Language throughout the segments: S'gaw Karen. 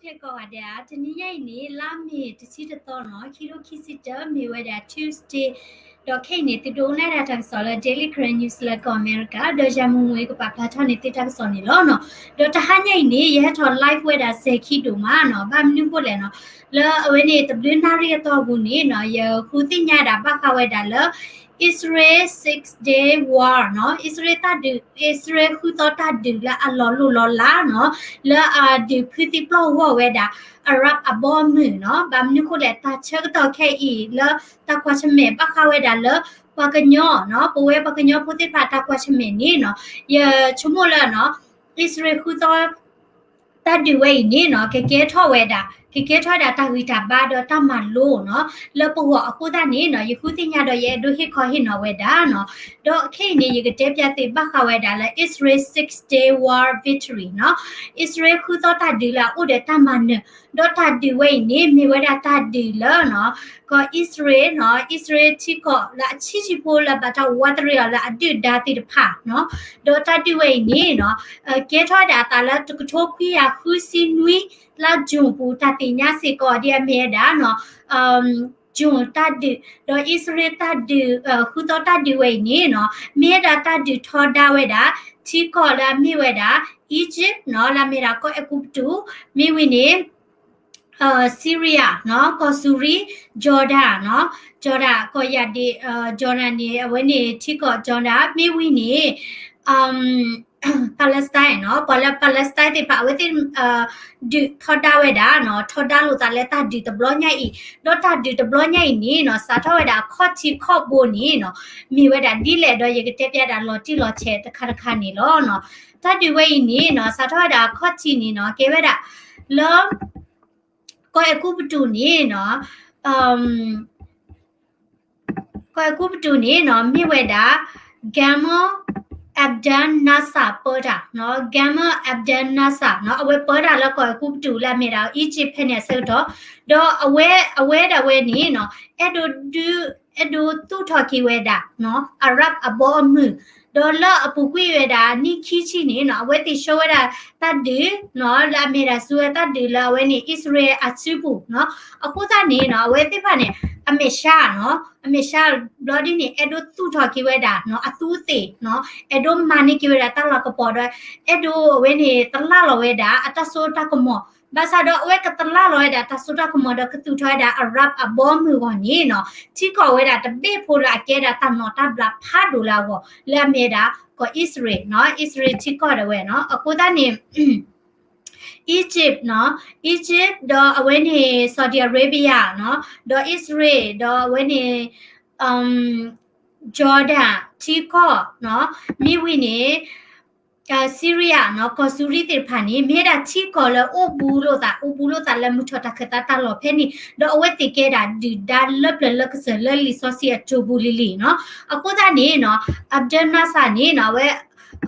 ကီးဂၤဒဲး, တနံၤညါအံၤန့ၣ် လါမ့ၤတဆံတသီနီၤ, ခံကထိခံဆံတၢ မ့ၢ်ဝဲဒၣ် Tuesday, ဒီးခဲအံၤန့ၣ် သုဒိကနၣ်ဒၣ်တၢ်ကစီၣ်လၢ Daily Karen News လၢကီၢ်အမဲရကၤ, ဒီးယၤမုၢ်မူကပာ်ဖျါထီၣ်န့ၢ်သုတၢ်ကစီၣ်န့ၣ်လီၤနီၤ. ဒီးတဟါညါအံၤန့ၣ် ယဟဲထီၣ် live ဝဲဒၣ်စဲၤခံဒိၣ်မးနီၤ, ဘၣ်မနုၤဃိလဲၣ်နီၤ, လၢအဝဲန့ၣ်တဘျုးနၣ်ရံၣ်အတီၢ်ပူၤန့ၣ်နီၤ, ယဃုသ့ၣ်ညါဒၣ်ဘၣ်ဃးဝဲဒၣ်လၢ Israel Six Day War နီၤ, အံၣ်စရ့လးတၢ်ဒုး, အံၣ်စရ့လးဃုသီတၢ်ဒုးလၢအလီၤလိၣ်လီၤလးနီၤ, လၢအဒုးဖုသံပျီၢ်ဂီၢ်ဝဲဒၣ် Arab အဘီအမုၢ်နီၤ. ဘၣ်မနုၤဃိလဲၣ်, တၢ်ဆၢကတီၢ်ခဲအံၤလၢတၢ်ကွၢ်ဆၢၣ်မဲာ်ဘၣ်ဃးဝဲဒၣ်လၢ ပှၤကညီနီၤ, ပဝဲပှၤကညီဖိသ့ၣ်တဖၣ်တၢ်ကွၢ်ဆၢၣ်မဲာ်န့ၣ်နီၤ, ယဆိကမိၣ်လၢနီၤ, အံၣ်စရ့လးဃုသီ တၢ်ဒုးဝဲအံၤန့ၣ်နီၤ, ကကဲထီၣ်ဝဲဒၣ်, ကကဲထီၣ်ဝဲဒၣ်တၢ်ဂံၢ်တၢ်ဘါဒီးတၢ်မၤလိနီၤ, လၢပဂီၢ်အဃိသတးန့ၣ်နီၤ, ယဃုသ့ၣ်ညါဒီးယအဲၣ်ဒိးဟ့ၣ်ခီဟ့ၣ်နီၤဝဲဒၣ်နီၤ. ဒီးခဲအံၤန့ၣ် ယကတဲပျးသုဘၣ်ဃးဝဲဒၣ်လၢ Israel Six Day War Victory နီၤ, အံၣ်စရ့လးဃုသီတၢ်ဒုးလၢအအိၣ်ဒီးတၢ်မၤနၢၤ, ဒီးတၢ်ဒုးဝဲအံၤန့ၣ် မ့ၢ်ဝဲဒၣ်တၢ်ဒုးလၢနီၤ, ကီၢ်အံၣ်စရ့လးနီၤ, အံၣ်စရ့လးထံကီၢ်လၢအဆံးဆံးဖိလၢဘၣ်တၢ်ဝးတရံးအီၤလၢအဒုၣ်ဒါသ့ၣ်တဖၣ်နီၤ, ဒီးတၢ်ဒုးဝဲအံၤန့ၣ်နီၤ, ကဲထီၣ်ဝဲဒၣ်အသးလၢတကထိခွံကယၤဃုဆံနွံ လါ June ပူၤ တၢ်သ့ၣ်ညါစ့ၢ်ကီးဒ်အမ့ၢ်ဝဲဒၣ်နီၤ, June တၢ်ဒုး, ဒီးအံၣ်စရ့လးတၢ်ဒုး, ဃုသီတၢ်ဒုးဝဲအံၤန့ၣ်နီၤ, မ့ၢ်ဝဲဒၣ်တၢ်ဒုးထီဒါဝဲဒၣ် ထံကီၢ်လၢအမ့ၢ်ဝဲဒၣ် Egypt နီၤ, လၢအမ့ၢ်ဒၣ်ကီၢ်အဲၤကူပတူး, မ့ၢ်ဝံၤန့ၣ် Syria နီၤ, ကီၢ်စူၤရံ, Jordan နီၤ, Jordan ကီၢ်ယၢ်ဒ့, Jordan န့ၣ် အဝဲန့ၣ်ထံကီၢ် Jordan မ့ၢ်ဝံၤန့ၣ် Palestine နီၤ, ပှၤလၢ Palestine သ့ၣ်တဖၣ် အဝဲသ့ၣ် ဒုးထီဒါဝဲဒၣ်နီၤ, ထီဒါလိာ်သးလၢတၢ်ဒုးတဘျီညါအံၤ, ဒီးတၢ်ဒုးတဘျီညါအံၤန့ၣ်နီၤ, စးထီၣ်ဝဲဒၣ်အခီၣ်ထံးခီၣ်ဘိန့ၣ်နီၤ, မ့ၢ်ဝဲဒၣ်ဒ်လဲၣ်ဒီး ယကတဲပျးဒၣ်လီၤတံၢ်လီၤဆဲးတခါတခါန့ၣ်လီၤနီၤ. တၢ်ဒုးဝဲအံၤန့ၣ်နီၤ, စးထီၣ်ဝဲဒၣ်အခီၣ်ထံးန့ၣ်နီၤ, ကဲဝဲဒၣ်လၢ ကီၢ်အဲၤကူပတူးန့ၣ်နီၤ, ကီၢ်အဲၤကူပတူးန့ၣ်နီၤ, မ့ၢ်ဝဲဒၣ် Gamal Abdel Nasser ပၢတၢ်နီၤ, Gamal Abdel Nasser နီၤ, အဝဲပၢတၢ်လၢကီၢ်အဲၤကူပတူးလၢအမ့ၢ်ဒၣ် Egypt ဖဲန့ၣ်အဆၢကတီၢ်, ဒီးအဝဲ, အဝဲဒၣ်ဝဲန့ၣ်နီၤ, အဲၣ်ဒိးဒုး, အဲၣ်ဒိးသူၣ်ထီၣ်က့ၤဝဲဒၣ်နီၤ, Arab အဘီအမုၢ်, ဒီးလၢအပူၤကွံာ်ဝဲဒၣ်နံၣ်ခံဆံန့ၣ်နီၤ, အဝဲသ့ၣ်ဆှၢဝဲဒၣ်တၢ်ဒုးနီၤ, လၢအမ့ၢ်ဒၣ်ဆူဝဲတၢ်ဒုးလၢအဝဲန့ၣ် အံၣ်စရ့လးအစုပူၤနီၤ. အဃိသတးန့ၣ်နီၤ, အဝဲသ့ၣ်တဖၣ်န့ၣ် အမဲာ်ဆှးနီၤ, အမဲာ်ဆှးဘျီဒ်န့ၣ် အဲၣ်ဒိးသူၣ်ထီၣ်က့ၤဝဲဒၣ်နီၤ, အသူးအသ့ၣ်နီၤ, အဲၣ်ဒိးမၤန့ၢ်က့ၤဝဲဒၣ်တၢ်လၤကပီၤဒီး အဲၣ်ဒိးအဝဲန့ၣ် သလၣ်လီၤဝဲဒၣ်အတၢ်စိတၢ်ကမီၤ, ဘၣ်ဆၣ်ဒီးအဝဲကသလၣ်လီၤဝဲဒၣ်တၢ်စိတၢ်ကမီၤဒီးကသူၣ်ထီၣ်ဝဲဒၣ် Arab အဘီအမုၢ်အဂီၢ်န့ၣ်နီၤ, ထံကီၢ်ဝဲဒၣ်တဘ့ၣ်ဖိလၢအကဲဒၣ်တၢ်နီၣ်တၢ်ဘျးဖးဒိၣ်လၢအဂီၢ် လၢအမ့ၢ်ဒၣ်ကီၢ်အံၣ်စရ့လးနီၤ, အံၣ်စရ့လးထံကီၢ်ဒၣ်ဝဲနီၤ. အဃိသတးန့ၣ် Egypt နီၤ, Egypt ဒီးအဝဲန့ၣ် Saudi Arabia နီၤ, ဒီးအံၣ်စရ့လး ဒီးအဝဲန့ၣ် Jordan ထံကီၢ်နီၤ, မ့ၢ်ဝံၤန့ၣ် Syria နီၤ, ကီၢ်စူၤရံသ့ၣ်တဖၣ်န့ၣ် မ့ၢ်ဝဲဒၣ်ထံကီၢ်လၢအိၣ်ဘူးလိာ်သး, အိၣ်ဘူးလိာ်သးလၢမုၢ်ထီၣ်တၢ်ခၢၣ်သးတၢ်လီၢ်ဖဲန့ၣ်, ဒီးအဝဲသ့ၣ်ကဲဒၣ်ဒုၣ်ဒါလၢပျၢၤလၢကစၢၢ်လၢလံာ်စီဆှံအစိၤပူၤလံၤလံၤနီၤ. အဃိသတးန့ၣ်နီၤ, Abdel Nasser န့ၣ်နီၤ, အဝဲ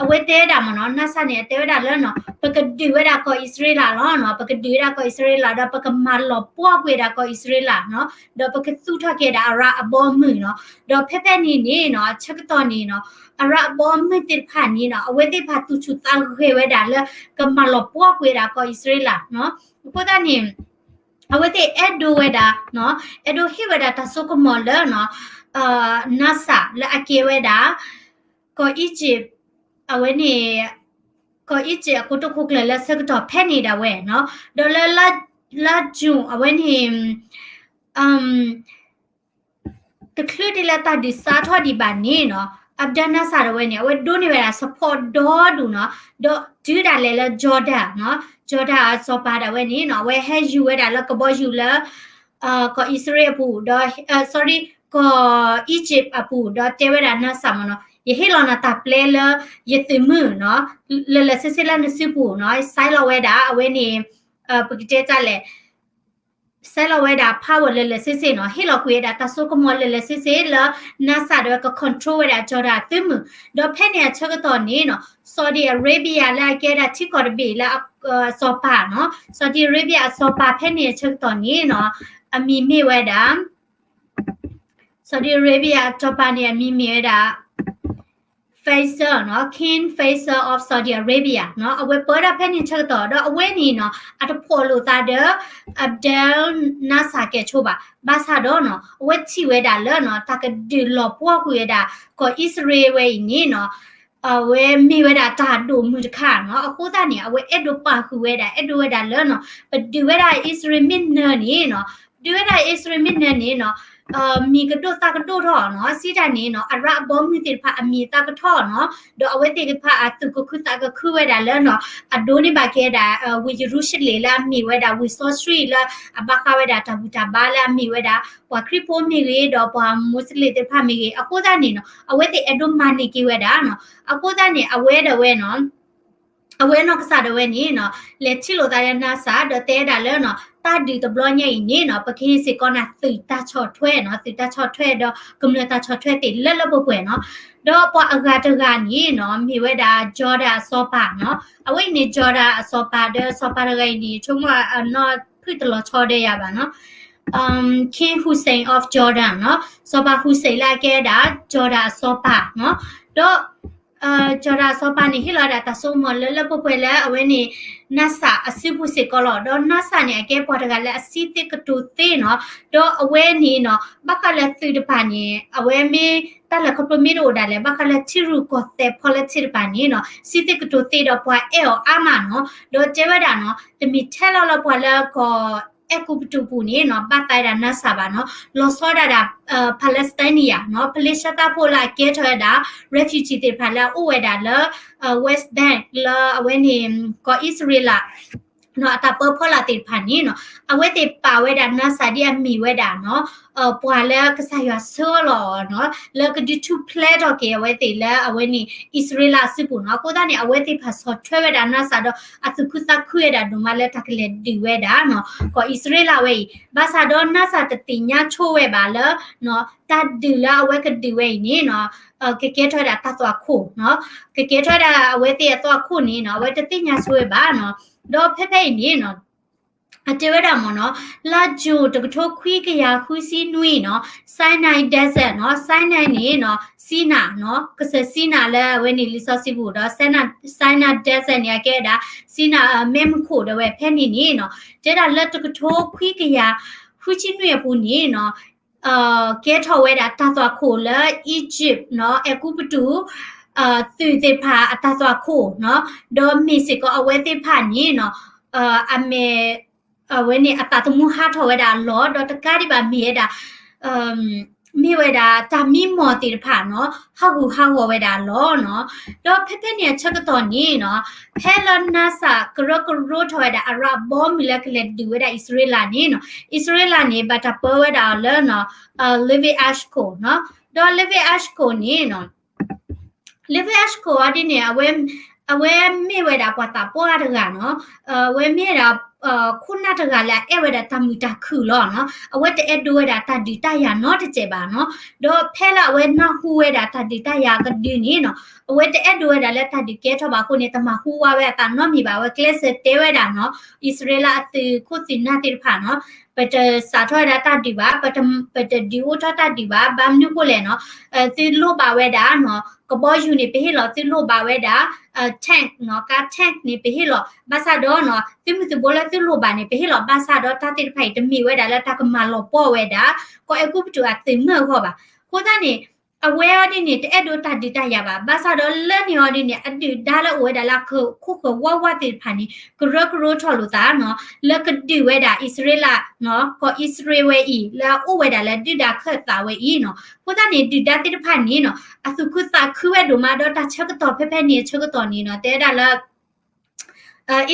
အဝဲတဲဝဲဒၣ်မ့ၢ်နီၤ, Nasser န့ၣ် အတဲဝဲဒၣ်လၢနီၤ, ပကဒုးဝဲဒၣ်ကီၢ်အံၣ်စရ့လးလီၤနီၤ, ပကဒုးဝဲဒၣ်ကီၢ်အံၣ်စရ့လး ဒီးပကမၤလီၤပှီၢ်ကွံာ်ဝဲဒၣ်ကီၢ်အံၣ်စရ့လးနီၤ, ဒီးပကသူၣ်ထီၣ်က့ၤဝဲဒၣ် Arab အဘီအမုၢ်နီၤ. ဒီးဖဲဖဲန့ၣ်န့ၣ်နီၤ, အဆၢကတီၢ်န့ၣ်နီၤ, Arab အဘီအမုၢ်သ့ၣ်တဖၣ်န့ၣ်နီၤ, အဝဲသ့ၣ်တဖၣ်သူၣ်ဆူၣ်သးဂဲၤဝဲဒၣ်လၢ ကမၤလီၤပှီၢ်ကွံာ်ဝဲဒၣ်ကီၢ်အံၣ်စရ့လးနီၤ. အဃိသတးန့ၣ် အဝဲသ့ၣ်အဲၣ်ဒိးဝဲဒၣ်နီၤ, အဲၣ်ဒိးဟ့ၣ်ဝဲဒၣ်တၢ်စိကမီၤလၢနီၤ, Nasser လၢအကဲဝဲဒၣ် ကီၢ် Egypt အဝဲန့ၣ် ကီၢ် Egypt အကိတိာ်ခိၣ်ကျၢၢ်လၢဆၢကတီၢ်ဖဲန့ၣ်ဒၣ်ဝဲနီၤ, ဒီးလၢ လါ June အဝဲန့ၣ် တချုးဒ်လၢတၢ်ဒုးစးထီၣ်ဒံးဘၣ်န့ၣ်နီၤ, Abdel Nasser ဒၣ်ဝဲန့ၣ် အဝဲဒိးန့ၢ်ဝဲဒၣ် support ဒီဒူၣ်နီၤ, ဒီးတုၤဒၣ်လဲာ်လၢ Jordan နီၤ, Jordan အစီၤပၤဒၣ်ဝဲန့ၣ်နီၤ, အဝဲဟဲယူၤဝဲဒၣ်လၢကဘီယူၤလၢ ကီၢ်အံၣ်စရ့လးအပူၤ ဒီး sorry ကီၢ် Egypt အပူၤ ဒီးတဲဝဲဒၣ် Nasser မ့ၢ်နီၤ, ယဟ့ၣ်လီၤနၤတၢ်ပျဲလၢယသုးမုၢ်နီၤ, လၢာ်လၢာ်ဆ့ဆ့လၢနစုပူၤနီၤ, ဆဲးလီၤဝဲဒၣ်အဝဲန့ၣ် ပကတဲတၢ်လဲၣ် ဆဲးလီၤဝဲဒၣ် power လၢာ်လၢာ်ဆ့ဆ့နီၤ, ဟ့ၣ်လီၤကွံာ်ဝဲဒၣ်တၢ်စိကမီၤလၢာ်လၢာ်ဆ့ဆ့လၢ Nasser ဒၣ်ဝဲက control ဝဲဒၣ် Jordan အသုးမုၢ်, ဒီးဖဲန့ၣ်အဆၢကတီၢ်န့ၣ်နီၤ, Saudi Arabia လၢအကဲဒၣ်ထံကီၢ်တဘ့ၣ်လၢအစီၤပၤနီၤ, Saudi Arabia အစီၤပၤဖဲန့ၣ်အဆၢကတီၢ်န့ၣ်နီၤ, အမံၤမ့ၢ်ဝဲဒၣ် Saudi Arabia အစီၤပၤန့ၣ် အမံၤမ့ၢ်ဝဲဒၣ် Faisal Faisal နီၤ, King Faisal of Saudi Arabia နီၤ, အဝဲပၢတၢ်ဖဲန့ၣ်ဆၢကတီၢ် ဒီးအဝဲန့ၣ်နီၤ အတဖိးလိာ်သးဒီး Abdel Nasser ကဲဆိဘၣ်. ဘၣ်ဆၣ်ဒီးနီၤ အဝဲထံၣ်ဝဲဒၣ်လၢနီၤ တၢ်ကဒုးလီၤပှီၢ်ကွံာ်ဝဲဒၣ် ကီၢ်အံၣ်စရ့လးဝဲအံၤန့ၣ်နီၤ အဝဲမ့ၢ်ဝဲဒၣ်တၢ်ဒိၣ်မုၢ်တခါနီၤ. အဃိသတးန့ၣ် အဝဲအဲၣ်ဒိးပာ်ဃုာ်ဝဲဒၣ် အဲၣ်ဒိးဝဲဒၣ်လၢနီၤ ပဒုးဝဲဒၣ်အံၣ်စရ့လးမ့ၢ်နၢၤန့ၣ်နီၤ, ဒုးဝဲဒၣ်အံၣ်စရ့လးမ့ၢ်နၢၤန့ၣ်နီၤ မံၤကဒိၣ်သၣ်ကဒိၣ်ထီၣ်နီၤ, စံးတၢ်န့ၣ်နီၤ အရၣ်အဘီမုၢ်သ့ၣ်တဖၣ်အမံၤအသၣ်ကထီၣ်နီၤ, ဒီးအဝဲသ့ၣ်တဖၣ်အသူၣ်ကခုသးကခုဝဲဒၣ်လၢနီၤ အဒိးန့ၢ်ဘၣ်က့ၤဝဲဒၣ် ဝ့ၢ်ယရူၤၡလ့ၣ်လၢအမ့ၢ်ဝဲဒၣ် ဝ့ၢ်စီဆှံလၢအဘၣ်ဃးဝဲဒၣ်တၢ်ဘူၣ်တၢ်ဘါလၢအမ့ၢ်ဝဲဒၣ် ပှၤခရံာ်ဖိမ့ၢ်ဂ့ၤ ဒီးပှၤမူးစလ့ၣ်သ့ၣ်တဖၣ်မ့ၢ်ဂ့ၤ, အဃိသတးန့ၣ်နီၤ အဝဲသ့ၣ်အဲၣ်ဒိးမၤန့ၢ်က့ၤဝဲဒၣ်နီၤ. အဃိသတးန့ၣ် အဝဲဒၣ်ဝဲနီၤ အဝဲနီၢ်ကစၢ်ဒၣ်ဝဲန့ၣ်နီၤ လဲၤထံၣ်လိာ်သးဒီး NASA ဒီးတဲဒၣ်လၢနီၤ တၢ်ဒုးတဘျီညါအံၤန့ၣ်နီၤ ပကဟ့ၣ်စ့ၢ်ကီးနၤသုးတၢ်ဆီၣ်ထွဲနီၤ, သုးတၢ်ဆီၣ်ထွဲဒီးကမျၢၢ်တၢ်ဆီၣ်ထွဲသ့ၣ်လၢလၢပှဲၤပှဲၤနီၤ. ဒီးပှၤအဂၤတဂၤန့ၣ်နီၤ မ့ၢ်ဝဲဒၣ် Jordan အစီၤပၤနီၤ. အဝဲအံၤန့ၣ် Jordan အစီၤပၤဒီးစီၤပၤတဂၤအံၤန့ၣ် ဆိကမိၣ်အနီၢ်ဖုၣ်တလီၤဆီဒီးယၤဘၣ်နီၤ King Hussein of Jordan နီၤ, စီၤပၤ Hussein လၢအကဲဒၣ် Jordan အစီၤပၤနီၤ. ဒီး Jordan အစီၤပၤန့ၣ် ဟ့ၣ်လီၤဝဲဒၣ်တၢ်စိကမီၤလၢလၢပှဲၤပှဲၤလၢအဝဲန့ၣ် NASA အစုပူၤစ့ၢ်ကီးလီၤ. ဒီး NASA န့ၣ် အကဲပှၤတဂၤလၢအစံးသ့ကတိၤသ့နီၤ. ဒီးအဝဲန့ၣ်နီၤ ဘၣ်ဃးလၢသုးတဖၣ်န့ၣ် အဝဲမ့ၢ်တၢ်လဲၤခီဖျိမ့ၢ်တအိၣ်ဒၣ်လဲာ် ဘၣ်ဃးလၢထံရူၢ်ကီၢ်သဲး politics တဖၣ်န့ၣ်နီၤ စံးသ့ကတိၤသ့ဒီးပှၤအဲၣ်အီၤအါမးနီၤ. ဒီးတဲဝဲဒၣ်နီၤ တမ့ၢ်ထဲလီၤလၢပှၤလၢကီၢ်အဲၤကူပတူးပူၤန့ၣ်နီၤ ဘၣ်သးဝဲဒၣ် NASA ဘၣ်နီၤ, လီၤဆီဒၣ်ဒၣ် Palestinian နီၤ, ဖလ့ၡသၣ်ဖိလၢအကဲထီၣ်ဝဲဒၣ် refugee သ့ၣ်တဖၣ်လၢအအိၣ်ဝဲဒၣ်လၢ West Bank လၢအဝဲန့ၣ် ကီၢ်အံၣ်စရ့လး အတၢ်ပၢဖီလာ်သ့ၣ်တဖၣ်န့ၣ်နီၤ အဝဲသ့ၣ်ပာ်ဝဲဒၣ် NASA ဒ်အမ့ၢ်ဝဲဒၣ်နီၤ ပှၤလၢကစၢ်ယွၤဆှၢအီၤလီၤနီၤ လၢကဒုးထူၣ်ဖျဲးထီၣ်က့ၤအဝဲသ့ၣ်လၢအဝဲန့ၣ် အံၣ်စရ့လးအစုပူၤနီၤ. အဃိသတးန့ၣ် အဝဲသ့ၣ်တဖၣ်ဆီၣ်ထွဲဝဲဒၣ် NASA ဒီးအသူၣ်ခုသးခုဝဲဒၣ်ဒိၣ်မးလၢတၢ်ကလဲၤဒုးဝဲဒၣ်နီၤ ကီၢ်အံၣ်စရ့လးဝဲအံၤ. ဘၣ်ဆၣ်ဒီး NASA တသ့ၣ်ညါဆိဝဲဘၣ်လၢ တၢ်ဒုးလၢအဝဲကဒုးဝဲအံၤန့ၣ်နီၤ ကကဲထီၣ်ဝဲဒၣ်တၢ်သွၣ်ခိၣ်နီၤ, ကကဲထီၣ်ဝဲဒၣ်အဝဲသ့ၣ်အသွၣ်ခိၣ်န့ၣ်နီၤ အဝဲတသ့ၣ်ညါဆိဝဲဘၣ်နီၤ. ဒီးဖဲဖဲအံၤန့ၣ်နီၤ အတဲဝဲဒၣ်မ့ၢ်နီၤ လါယူၤတကထိခွံကယၤဃုဆံနွံနီၤ Sinai Desert နီၤ, Sinai န့ၣ်နီၤ Sinai နီၤ ကစၢၢ် Sinai လၢအဝဲန့ၣ်လံာ်စီဆှံပူၤဒီး Sinai Desert န့ၣ် အကဲဝဲဒၣ် Sinai မဲးမုၢ်ခိၣ်ဒၣ်ဝဲဖဲန့ၣ်န့ၣ်နီၤ တဲဒၣ်လၢတကထိခွံကယၤဃုဆံနွံအပူၤန့ၣ်နီၤ ကဲထီၣ်ဝဲဒၣ်တၢ်သွၣ်ခိၣ်လၢ Egypt နီၤ အဲၤကူပတူး သုးသ့ၣ်တဖၣ်အတၢ်သွၣ်ခိၣ်နီၤ, ဒီးမ့ၢ်စ့ၢ်ကီးအဝဲသ့ၣ်တဖၣ်န့ၣ်နီၤ အမဲာ် အဝဲန့ၣ်အသးသမူဟးထီၣ်ဝဲဒၣ်အလီၢ် ဒီးတကးဒံးဘၣ်မ့ၢ်ဝဲဒၣ် မ့ၢ်ဝဲဒၣ်တၢ်မံမီၢ်သ့ၣ်တဖၣ်နီၤ ဟးဂူာ်ဟးဂီၤဝဲဒၣ်အလီၢ်နီၤ. ဒီးဖဲဖဲန့ၣ်အဆၢကတီၢ်န့ၣ်နီၤ ဖဲလၢ NASA ကရၢကရိထီၣ်ဝဲဒၣ်အရၣ်ဘီမုၢ်လၢကလဲၤဒုးဝဲဒၣ်အံၣ်စရ့လးန့ၣ်နီၤ အံၣ်စရ့လးန့ၣ် ဘၣ်တၢ်ပၢဝဲဒၣ်အီၤလၢနီၤ Levi Eshkol နီၤ, ဒီး Levi Eshkol န့ၣ်နီၤ Levi Eshkol အီၤဒ်န့ၣ် အဝဲမ့ၢ်ဝဲဒၣ်ပှၤသးပှၢ်တဂၤနီၤ, အဝဲမ့ၢ်ဝဲဒၣ် ခိၣ်နၢ်တဂၤလၢအအဲၣ်ဝဲဒၣ်တၢ်မုာ်တၢ်ခုၣ်လီၤနီၤ, အဝဲတအဲၣ်ဒိးဝဲဒၣ်တၢ်ဒုးတၢ်ယၤနီတစဲးဘၣ်နီၤ, ဒီးဖဲလၢအဝဲနၢ်ဟူဝဲဒၣ်တၢ်ဒုးတၢ်ယၤကဒုန့ၣ်နီၤ အဝဲတအဲၣ်ဒိးဝဲဒၣ်လၢတၢ်ဒုးကဲထီၣ်ဘၣ်အဃိန့ၣ် တမၤဟူဝါဝဲအသးနီတမံၤဘၣ်, အဝဲကျဲးစၢးတဲဝဲဒၣ်နီၤ အံၣ်စရ့လးအသုးခိၣ်သုးနၢ်သ့ၣ်တဖၣ်နီၤ ပတစးထီၣ်ဝဲဒၣ်တၢ်ဒုးဘၣ်, ပတဒုးအိၣ်ထီၣ်တၢ်ဒုးဘၣ်, ဘၣ်မနုၤအဃိလဲၣ်နီၤ, သုလိၣ်ဘၣ်ဝဲဒၣ်နီၤ ကဘီယူၤန့ၣ် ပဟ့ၣ်လီၤ, သုလိၣ်ဘၣ်ဝဲဒၣ် tank နီၤ, ကါ tank န့ၣ် ပဟ့ၣ်လီၤ, ဘၣ်ဆၣ်ဒီးနီၤ သုးမုၢ်သုးဘိလၢသုလိၣ်ဘၣ်န့ၣ် ပဟ့ၣ်လီၤ, ဘၣ်ဆၣ်ဒီးတၢ်သ့ၣ်တဖၣ်အံၤ တမ့ၢ်ဝဲဒၣ်လၢတၢ်ကမၤလီၤပှီၢ်ဝဲဒၣ် ကီၢ်အဲၤကူပတူးအသုးမုၢ်အဂီၢ်ဘၣ်. အဃိသတးန့ၣ် အဝဲအီၤဒ်န့ၣ် တအဲၣ်ဒိးတၢ်ဒုးတၢ်ယၤဘၣ်, ဘၣ်ဆၣ်ဒီးလၢန့ၣ်အီၤဒ်န့ၣ် အဒုၣ်ဒါလၢအိၣ်ဝဲဒၣ်လၢခိၣ်ဃၢၤဝါဝါသ့ၣ်တဖၣ်န့ၣ် ကရၢကရိထီၣ်လိာ်သးနီၤ လၢကဒုးဝဲဒၣ်အံၣ်စရ့လးနီၤ, ကီၢ်အံၣ်စရ့လးဝဲအံၤ လၢအအိၣ်ဝဲဒၣ်လၢဒုၣ်ဒါခၢၣ်သးဝဲအံၤနီၤ. အဃိသတးန့ၣ် ဒုၣ်ဒါသ့ၣ်တဖၣ်န့ၣ်နီၤ အသူၣ်ခုသးခုဝဲဒိၣ်မး ဒီးတၢ်ဆၢကတီၢ်ဖဲဖဲန့ၣ်အဆၢကတီၢ်န့ၣ်နီၤ တဲဝဲဒၣ်လၢ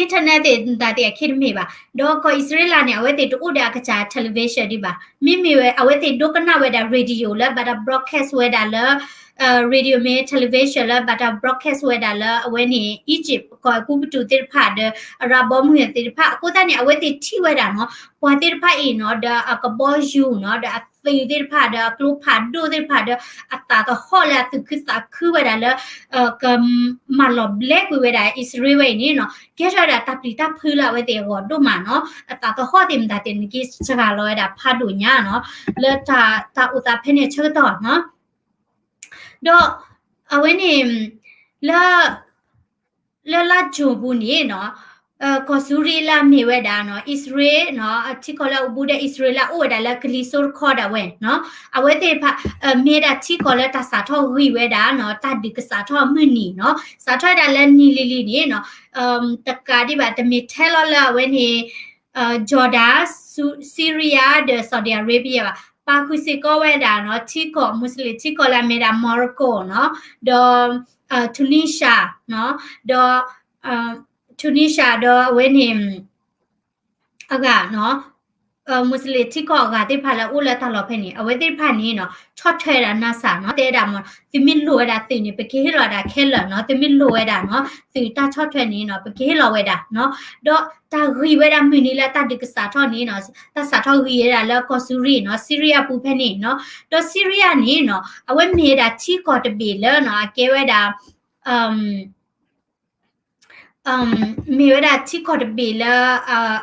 internet သ့ၣ်တၢ်သ့ၣ်အခံတမ့ၢ်ဘၣ်. ဒီးကီၢ်အံၣ်စရ့လးန့ၣ် အဝဲသ့ၣ်တအိၣ်ဒီးအကစၢ် television ဒံးဘၣ်. မ့မ့ၢ်ဝဲ အဝဲသ့ၣ်ဒိကနၣ်ဝဲဒၣ် radio လၢဘၣ်တၢ် broadcast ဝဲဒၣ်လၢ radio မ့ၢ် television လၢဘၣ်တၢ် broadcast ဝဲဒၣ်လၢအဝဲန့ၣ် Egypt ကီၢ်အဲၤကူပတူးသ့ၣ်တဖၣ်ဒီး အရၣ်ဘီမုၢ်သ့ၣ်တဖၣ်. အဃိသတးန့ၣ် အဝဲသ့ၣ်ထံၣ်ဝဲဒၣ်နီၤ ပှၤသ့ၣ်တဖၣ်အံၤနီၤ ဒီးအကဘီယူၤနီၤ ဒီးအသုးသ့ၣ်တဖၣ် ဒီးအကျိဖးဒိၣ်သ့ၣ်တဖၣ် ဒီးအသးသဟီၣ်လၢအသူၣ်ခုသးခုဝဲဒၣ်လၢ ကမၤလီၤဘျဲကွံာ်ဝဲဒၣ်အံၣ်စရ့လးဝဲအံၤန့ၣ်နီၤ ကဲထီၣ်ဝဲဒၣ်တၢ်ပျံၤတၢ်ဖုးလၢအဝဲသ့ၣ်အဂီၢ်ဒိၣ်မးနီၤ. အသးသဟီၣ်သ့ၣ်မတၤသ့ၣ်န့ၣ် က့ၤစှၤလီၤဝဲဒၣ်ဖးဒိၣ်ညါနီၤ လၢတၢ်အိၣ်သးဖဲန့ၣ်အဆၢကတီၢ်နီၤ. ဒီး အဝဲန့ၣ် လၢ လၢလါယူၤပူၤန့ၣ်နီၤ ကီၢ်စူရံလၢအမ့ၢ်ဝဲဒၣ်နီၤ အံၣ်စရ့လးနီၤ အထံကီၢ်လၢအအိၣ်ဘူးဒီးအံၣ်စရ့လးအအိၣ်ဝဲဒၣ်လၢကလံၤစိးတခီဒၣ်ဝဲနီၤ အဝဲသ့ၣ်တဖၣ် မ့ၢ်ဝဲဒၣ်ထံကီၢ်လၢတၢ်စးထီၣ်ဂံၢ်ဝဲဒၣ်နီၤ တၢ်ဒုးကစးထီၣ်အမုၢ်နံၤနီၤ စးထီၣ်ဝဲဒၣ်လၢနံၤလံၤလံၤန့ၣ်နီၤ တကးဒံးဘၣ် တမ့ၢ်ထဲလီၤလၢအဝဲန့ၣ် Jordan, Syria ဒီး Saudi Arabia ဘၣ် ပာ်ဃုာ်စ့ၢ်ကီးဝဲဒၣ်နီၤ ထံကီၢ် Muslim ထံကီၢ်လၢအမ့ၢ်ဒၣ် Morocco နီၤ ဒီး Tunisia နီၤ ဒီး Tunisia ဒီးအဝဲန့ၣ် အဂၤနီၤ Muslim ထံကီၢ်အဂၤသ့ၣ်တဖၣ်လၢအအိၣ်လၢတၢ်လီၢ်ဖဲန့ၣ် အဝဲသ့ၣ်တဖၣ်န့ၣ်နီၤ ဆီၣ်ထွဲဝဲဒၣ် NASA နီၤ တဲဝဲဒၣ်မ့ၢ် သုမ့ၢ်လိၣ်ဝဲဒၣ်သုးန့ၣ် ပကဟ့ၣ်လီၤဝဲဒၣ်ခဲလၢာ်နီၤ သုမ့ၢ်လိၣ်ဝဲဒၣ်နီၤ သုးတၢ်ဆီၣ်ထွဲန့ၣ်နီၤ ပကဟ့ၣ်လီၤဝဲဒၣ်နီၤ ဒီးတၢ်ဂံၢ်ဝဲဒၣ်မုၢ်နံၤလၢတၢ်ဒုးကစးထီၣ်န့ၣ်နီၤ တၢ်စးထီၣ်ဂံၢ်ဝဲဒၣ်လၢကီၢ်စူရံနီၤ Syria ပူၤဖဲန့ၣ်နီၤ ဒီး Syria န့ၣ်နီၤ အဝဲမ့ၢ်ဝဲဒၣ်ထံကီၢ်တဘ့ၣ်လၢနီၤ အကဲဝဲဒၣ် မ့ၢ်ဝဲဒၣ်ထံကီၢ်တဘ့ၣ်လၢ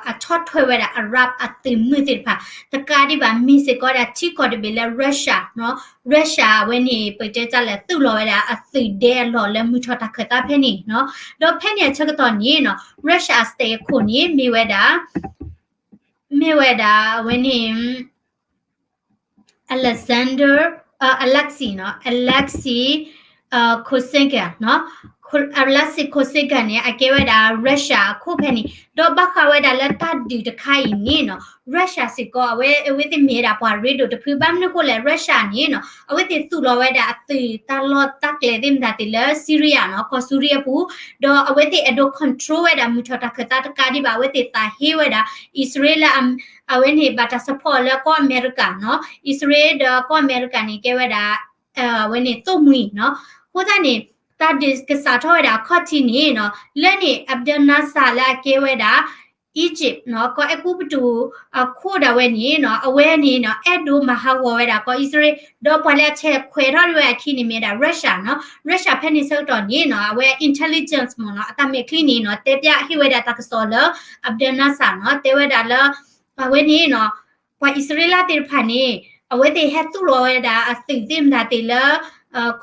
အဆီၣ်ထွဲဝဲဒၣ် Arab အသုးမုၢ်သ့ၣ်တဖၣ် တကးဒံးဘၣ် မ့ၢ်စ့ၢ်ကီးဝဲဒၣ်ထံကီၢ်တဘ့ၣ်လၢ Russia နီၤ Russia အဝဲန့ၣ် ပတဲတၢ်လဲၣ် သူၣ်လီၤဝဲဒၣ်အသုးဒဲအလီၢ်လၢမုၢ်ထီၣ်တၢ်ခၢၣ်သးဖဲန့ၣ်နီၤ ဒီးဖဲန့ၣ်အဆၢကတီၢ်န့ၣ်နီၤ Russia state အခိၣ်န့ၣ် မ့ၢ်ဝဲဒၣ် မ့ၢ်ဝဲဒၣ်အဝဲန့ၣ် Alexander, Alexei နီၤ Alexei Kosygin နီၤ Alexei Kosygin န့ၣ် အကဲဝဲဒၣ် Russia အခိၣ်ဖဲန့ၣ် ဒီးဘၣ်ဃးဝဲဒၣ်လၢတၢ်ဒုးတခါအံၤန့ၣ်နီၤ Russia စ့ၢ်ကီး အဝဲ အဝဲသ့ၣ်မ့ၢ်ဝဲဒၣ်ပှၤရ့ဒိၣ်တဖု ဘၣ်မနုၤအဃိလဲၣ် Russia န့ၣ်နီၤ အဝဲသ့ၣ်သူၣ်လီၤဝဲဒၣ်အသုးတၢ်လီၢ်တၢ်ကျဲသ့ၣ်မတၤသ့ၣ်လၢ Syria နီၤ ကီၢ်စူရံအပူၤ ဒီးအဝဲသ့ၣ်အဲၣ်ဒိး control ဝဲဒၣ်မုၢ်ထီၣ်တၢ်ခၢၣ်သးတကးဒံးဘၣ် အဝဲသ့ၣ်သးဟ့ဝဲဒၣ် အံၣ်စရ့လး အဝဲန့ၣ် ဘၣ်တၢ် support လၢကီၢ်အမဲရကၤနီၤ အံၣ်စရ့လးဒီးကီၢ်အမဲရကၤန့ၣ် ကဲဝဲဒၣ် အဝဲန့ၣ်သိၣ်မှံၤနီၤ အဃိသတးန့ၣ် တၢ်ဒုးကစးထီၣ်ဝဲဒၣ်အခီၣ်ထံးန့ၣ်နီၤ လၢန့ၣ် Abdel Nasser လၢအကဲဝဲဒၣ် Egypt နီၤ ကီၢ်အဲၤကူပတူးအခိၣ်ဒၣ်ဝဲန့ၣ်နီၤ အဝဲန့ၣ်နီၤ အဲၣ်ဒိးမၤဟးဂီၤဝဲဒၣ်ကီၢ်အံၣ်စရ့လး ဒီးပှၤလၢအဆဲးခွဲးထီၣ်ဝဲအခံန့ၣ်မ့ၢ်ဝဲဒၣ် Russia နီၤ Russia ဖဲန့ၣ်ဆၢကတီၢ်န့ၣ်နီၤ အဝဲ intelligence မ့ၢ်နီၤ အတၢ်မဲာ်ချံန့ၣ်နီၤ တဲဖျါဟ့ၣ်ဝဲဒၣ်တၢ်ကစီၣ်လၢ Abdel Nasser နီၤ တဲဝဲဒၣ်လၢ အဝဲန့ၣ်နီၤ ပှၤအံၣ်စရ့လးသ့ၣ်တဖၣ်န့ၣ် အဝဲသ့ၣ်ဟဲသူၣ်လီၤဝဲဒၣ်အသုးသ့ၣ်မတၤသ့ၣ်လၢ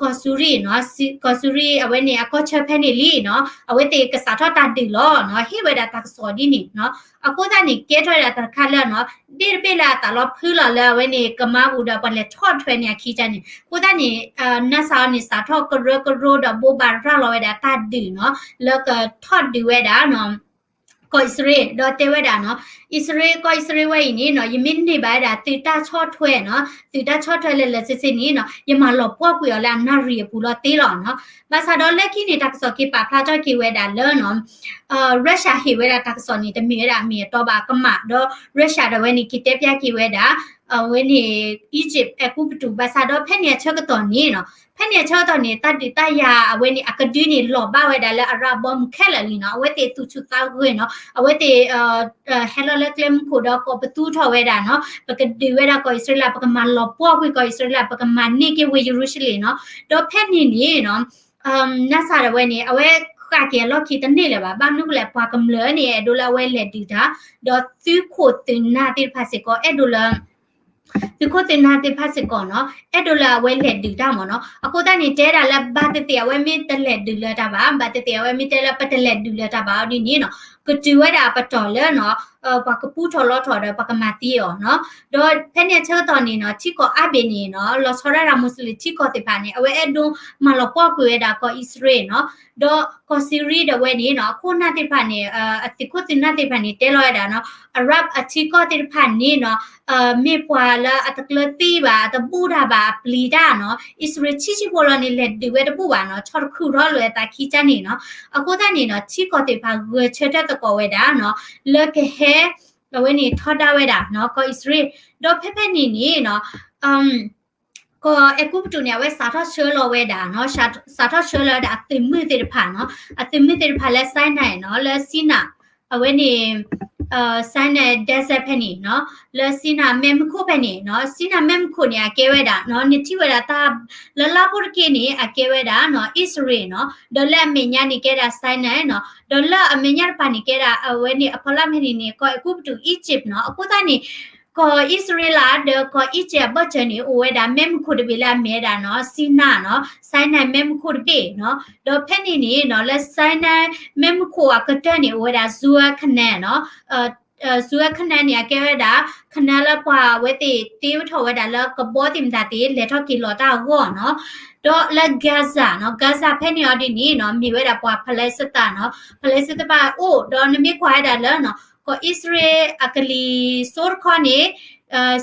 ကီၢ်စူရံနီၤ ကီၢ်စူရံ အဝဲန့ၣ်အကီၢ်ဆၢဖဲန့ၣ်လံနီၤ အဝဲသ့ၣ်ကစးထီၣ်တၢ်ဒုးလီၤနီၤ ဟ့ၣ်ဝဲဒၣ်တၢ်ကစီၣ်ဒ်န့ၣ်နီၤ အဃိသတးန့ၣ် ကဲထီၣ်ဝဲဒၣ်တၢ်တခါလၢနီၤ ဒ့ၣ်တဘ့ၣ်လၢအသးလီၤဖုလီၤလၢအဝဲန့ၣ် ကမါပူၤဒီးပှၤလဲၤထီၣ်ထွဲန့ၣ်အခံကန့ၣ် အဃိသတးန့ၣ် Nasser န့ၣ် စးထီၣ်ကရၢကရိဒီးဘိးဘၣ်ရၤလီၤဝဲဒၣ်တၢ်ဒုးနီၤ လၢကထီၣ်ဒုးဝဲဒၣ်နီၤ ကီၢ်အံၣ်စရ့လး ဒီးတဲဝဲဒၣ်နီၤ အံၣ်စရ့လး ကီၢ်အံၣ်စရ့လးဝဲအံၤန့ၣ်နီၤ ယမ့ၢ်န့ၢ်ဘၣ်ဝဲဒၣ်သုးတၢ်ဆီၣ်ထွဲနီၤ သုးတၢ်ဆီၣ်ထွဲလၢလၢဆ့ဆ့န့ၣ်နီၤ ယမၤလီၤပှီၢ်ကွံာ်အီၤလၢအနၣ်ရံၣ်အပူၤလီၤသ့လီၤနီၤ ဘၣ်ဆၣ်ဒီးလၢခံန့ၣ် တၢ်ကစီၣ်က့ၤပာ်ဖျါထီၣ်က့ၤဝဲဒၣ်လၢနီၤ Russia ဟ့ၣ်ဝဲဒၣ်တၢ်ကစီၣ်န့ၣ် တမ့ၢ်ဝဲဒၣ်အမ့ၢ်အတီဘၣ်ကမၣ် ဒီး Russia ဒီးဝဲန့ၣ် က့ၤတဲဖျါက့ၤဝဲဒၣ် အဝဲန့ၣ် Egypt အဲၤကူပတူး ဘၣ်ဆၣ်ဒီးဖဲန့ၣ်အဆၢကတီၢ်န့ၣ်နီၤ ဖဲန့ၣ်အဆၢကတီၢ်န့ၣ် တၢ်ဒုးတၢ်ယၤအဝဲန့ၣ် အကဒုန့ၣ် လီၤဘၣ်ဝဲဒၣ်လၢအရၣ်ဘီမုၢ်ခဲလၢာ်လံနီၤ အဝဲသ့ၣ်သူၣ်ဆူၣ်သးဂဲၤနီၤ အဝဲသ့ၣ် ဟဲလီၤလၢကျဲမုၢ်ခိၣ်ဒီးကိးပသူထီၣ်ဝဲဒၣ်နီၤ ပကဒုးဝဲဒၣ်ကီၢ်အံၣ်စရ့လး ပကမၤလီၤပှီၢ်ကွံာ်ကီၢ်အံၣ်စရ့လး ပကမၤန့ၢ်က့ၤဝ့ၢ်ယရူၤၡလ့ၣ်နီၤ ဒီးဖဲန့ၣ်န့ၣ်နီၤ Nasser ဒီးဝဲန့ၣ် အဝဲဃၣ်က့ၤအလီၢ်ခံတန့ၢ်လၢၤဘၣ် ဘၣ်မနုၤဃိလဲၣ် ပှၤကမျၢၢ်န့ၣ် အဲၣ်ဒိးလၢအဝဲလဲၤဒုးတၢ် ဒီးသုးခိၣ်သုးနၢ်သ့ၣ်တဖၣ်စ့ၢ်ကီး အဲၣ်ဒိးလၢ သုးခိၣ်သုးနၢ်သ့ၣ်တဖၣ်စ့ၢ်ကီးနီၤ အဲၣ်ဒိးလၢအဝဲလဲၤဒုးတၢ်မ့ၢ်နီၤ အဃိသတးန့ၣ် တဲဒၣ်လၢဘၣ်သ့ၣ်သ့ၣ် အဝဲမ့ၢ်တလဲၤဒုးလၢၤတၢ်ဘၣ် ဘၣ်သ့ၣ်သ့ၣ် အဝဲမ့ၢ်တဲလၢပတလဲၤဒုးလၢၤတၢ်ဘၣ်အီၤဒ်န့ၣ်နီၤ ကတုၤဝဲဒၣ်အပတီၢ်လၢနီၤ ပှၤကပူထီၣ်လီထီၣ်ဒီးပှၤကမၤသံအီၤနီၤ ဒီးဖဲန့ၣ်အဆၢကတီၢ်န့ၣ်နီၤ ထံကီၢ်အါဘ့ၣ်န့ၣ်နီၤ လီၤဆီဒၣ်တၢ် Muslim ထံကီၢ်သ့ၣ်တဖၣ်န့ၣ် အဝဲအဲၣ်ဒိးမၤလီၤပှီၢ်ကွံာ်ဝဲဒၣ်ကီၢ်အံၣ်စရ့လးနီၤ ဒီးကီၢ်စံရံဒီးဝဲန့ၣ်နီၤ အခိၣ်နၢ်သ့ၣ်တဖၣ်န့ၣ် အသုးခိၣ်သုးနၢ်သ့ၣ်တဖၣ်န့ၣ် တဲလီၤဝဲဒၣ်နီၤ Arab အထံကီၢ်သ့ၣ်တဖၣ်န့ၣ်နီၤ မ့ၢ်ပှၤလၢအတကျၢၤသံဘၣ် အတဘူၣ်တၢ်ဘၣ် အပျံၤတၢ်နီၤ အံၣ်စရ့လးဆံးဆံးဖိလီၤန့ၣ် လဲၤဒုးဝဲတဘူၣ်ဘၣ်နီၤ ဆီၣ်တခုၣ်ထီၣ်လၢအသးခံကန့ၣ်နီၤ အဃိသတးန့ၣ်နီၤ ထံကီၢ်သ့ၣ်တဖၣ်ဂဲၤဆၢထၢၣ်သကိးဝဲဒၣ်နီၤ လၢကဟဲ အဝဲန့ၣ်ထီဒါဝဲဒၣ်နီၤ ကီၢ်အံၣ်စရ့လး ဒီးဖဲဖဲန့ၣ်န့ၣ်နီၤ ကီၢ်အဲၤကူပတူးန့ၣ် အဝဲစးထီၣ်ဆှၢလီၤဝဲဒၣ်နီၤ စးထီၣ်ဆှၢလီၤဝဲဒၣ်အသုးမုၢ်သ့ၣ်တဖၣ်နီၤ အသုးမုၢ်သ့ၣ်တဖၣ်လၢ Sinai နီၤ လၢ Sinai အဝဲန့ၣ် Sinai desert ဖဲန့ၣ်နီၤ လၢ Sinai မဲးမုၢ်ခိၣ်ဖဲန့ၣ်နီၤ Sinai မဲးမုၢ်ခိၣ်န့ၣ် အကဲဝဲဒၣ်နီၤ နထံၣ်ဝဲဒၣ်တၢ် လၢလါဖိတက့ၢ်န့ၣ် အကဲဝဲဒၣ်နီၤ အံၣ်စရ့လးနီၤ ဒီးလၢအမဲာ်ညါန့ၣ်ကဲဒၣ် Sinai နီၤ ဒီးလၢအမဲာ်ညါတပၤန့ၣ်ကဲဒၣ် အဝဲန့ၣ်အဖီလာ်ဖဲန့ၣ်န့ၣ် ကီၢ်အဲၤကူပတူး Egypt နီၤ အဃိသတးန့ၣ် ကီၢ်အံၣ်စရ့လးဒီးကီၢ်အံၣ်စရ့လးအဘၢၣ်စၢၤန့ၣ် အိၣ်ဝဲဒၣ်မ့ၣ်မူခိၣ်တဘ့ၣ်လၢအမ့ၢ်ဝဲဒၣ်နီၤ စံနၤနီၤ Sinai မ့ၣ်မူခိၣ်တဘ့ၣ်နီၤ. ဒီးဖဲန့ၣ်န့ၣ်နီၤ လၢ Sinai မ့ၣ်မူခိၣ်အကတၢၢ်န့ၣ် အိၣ်ဝဲဒၣ် Suez Canal နီၤ. Suez Canal န့ၣ် အကဲဝဲဒၣ် canal လၢပှၤအဝဲသ့ၣ်တ့ထီၣ်ဝဲဒၣ်လၢကဘီသ့ၣ်မတၤသ့ၣ် လဲၤထီၣ်က့ၤလီၤတၢ်အဂီၢ်နီၤ. ဒီးလၢ Gaza နီၤ Gaza ဖဲန့ၣ်အီၤဒ်န့ၣ်နီၤ မ့ၢ်ဝဲဒၣ်ပှၤ Palestine နီၤ Palestine တဖၣ်အိၣ် ဒီးနမ့ၢ်ကွၢ်ဝဲဒၣ်လၢနီၤ ကီၢ်အံၣ်စရ့လးအကလံၤစိးတခီန့ၣ်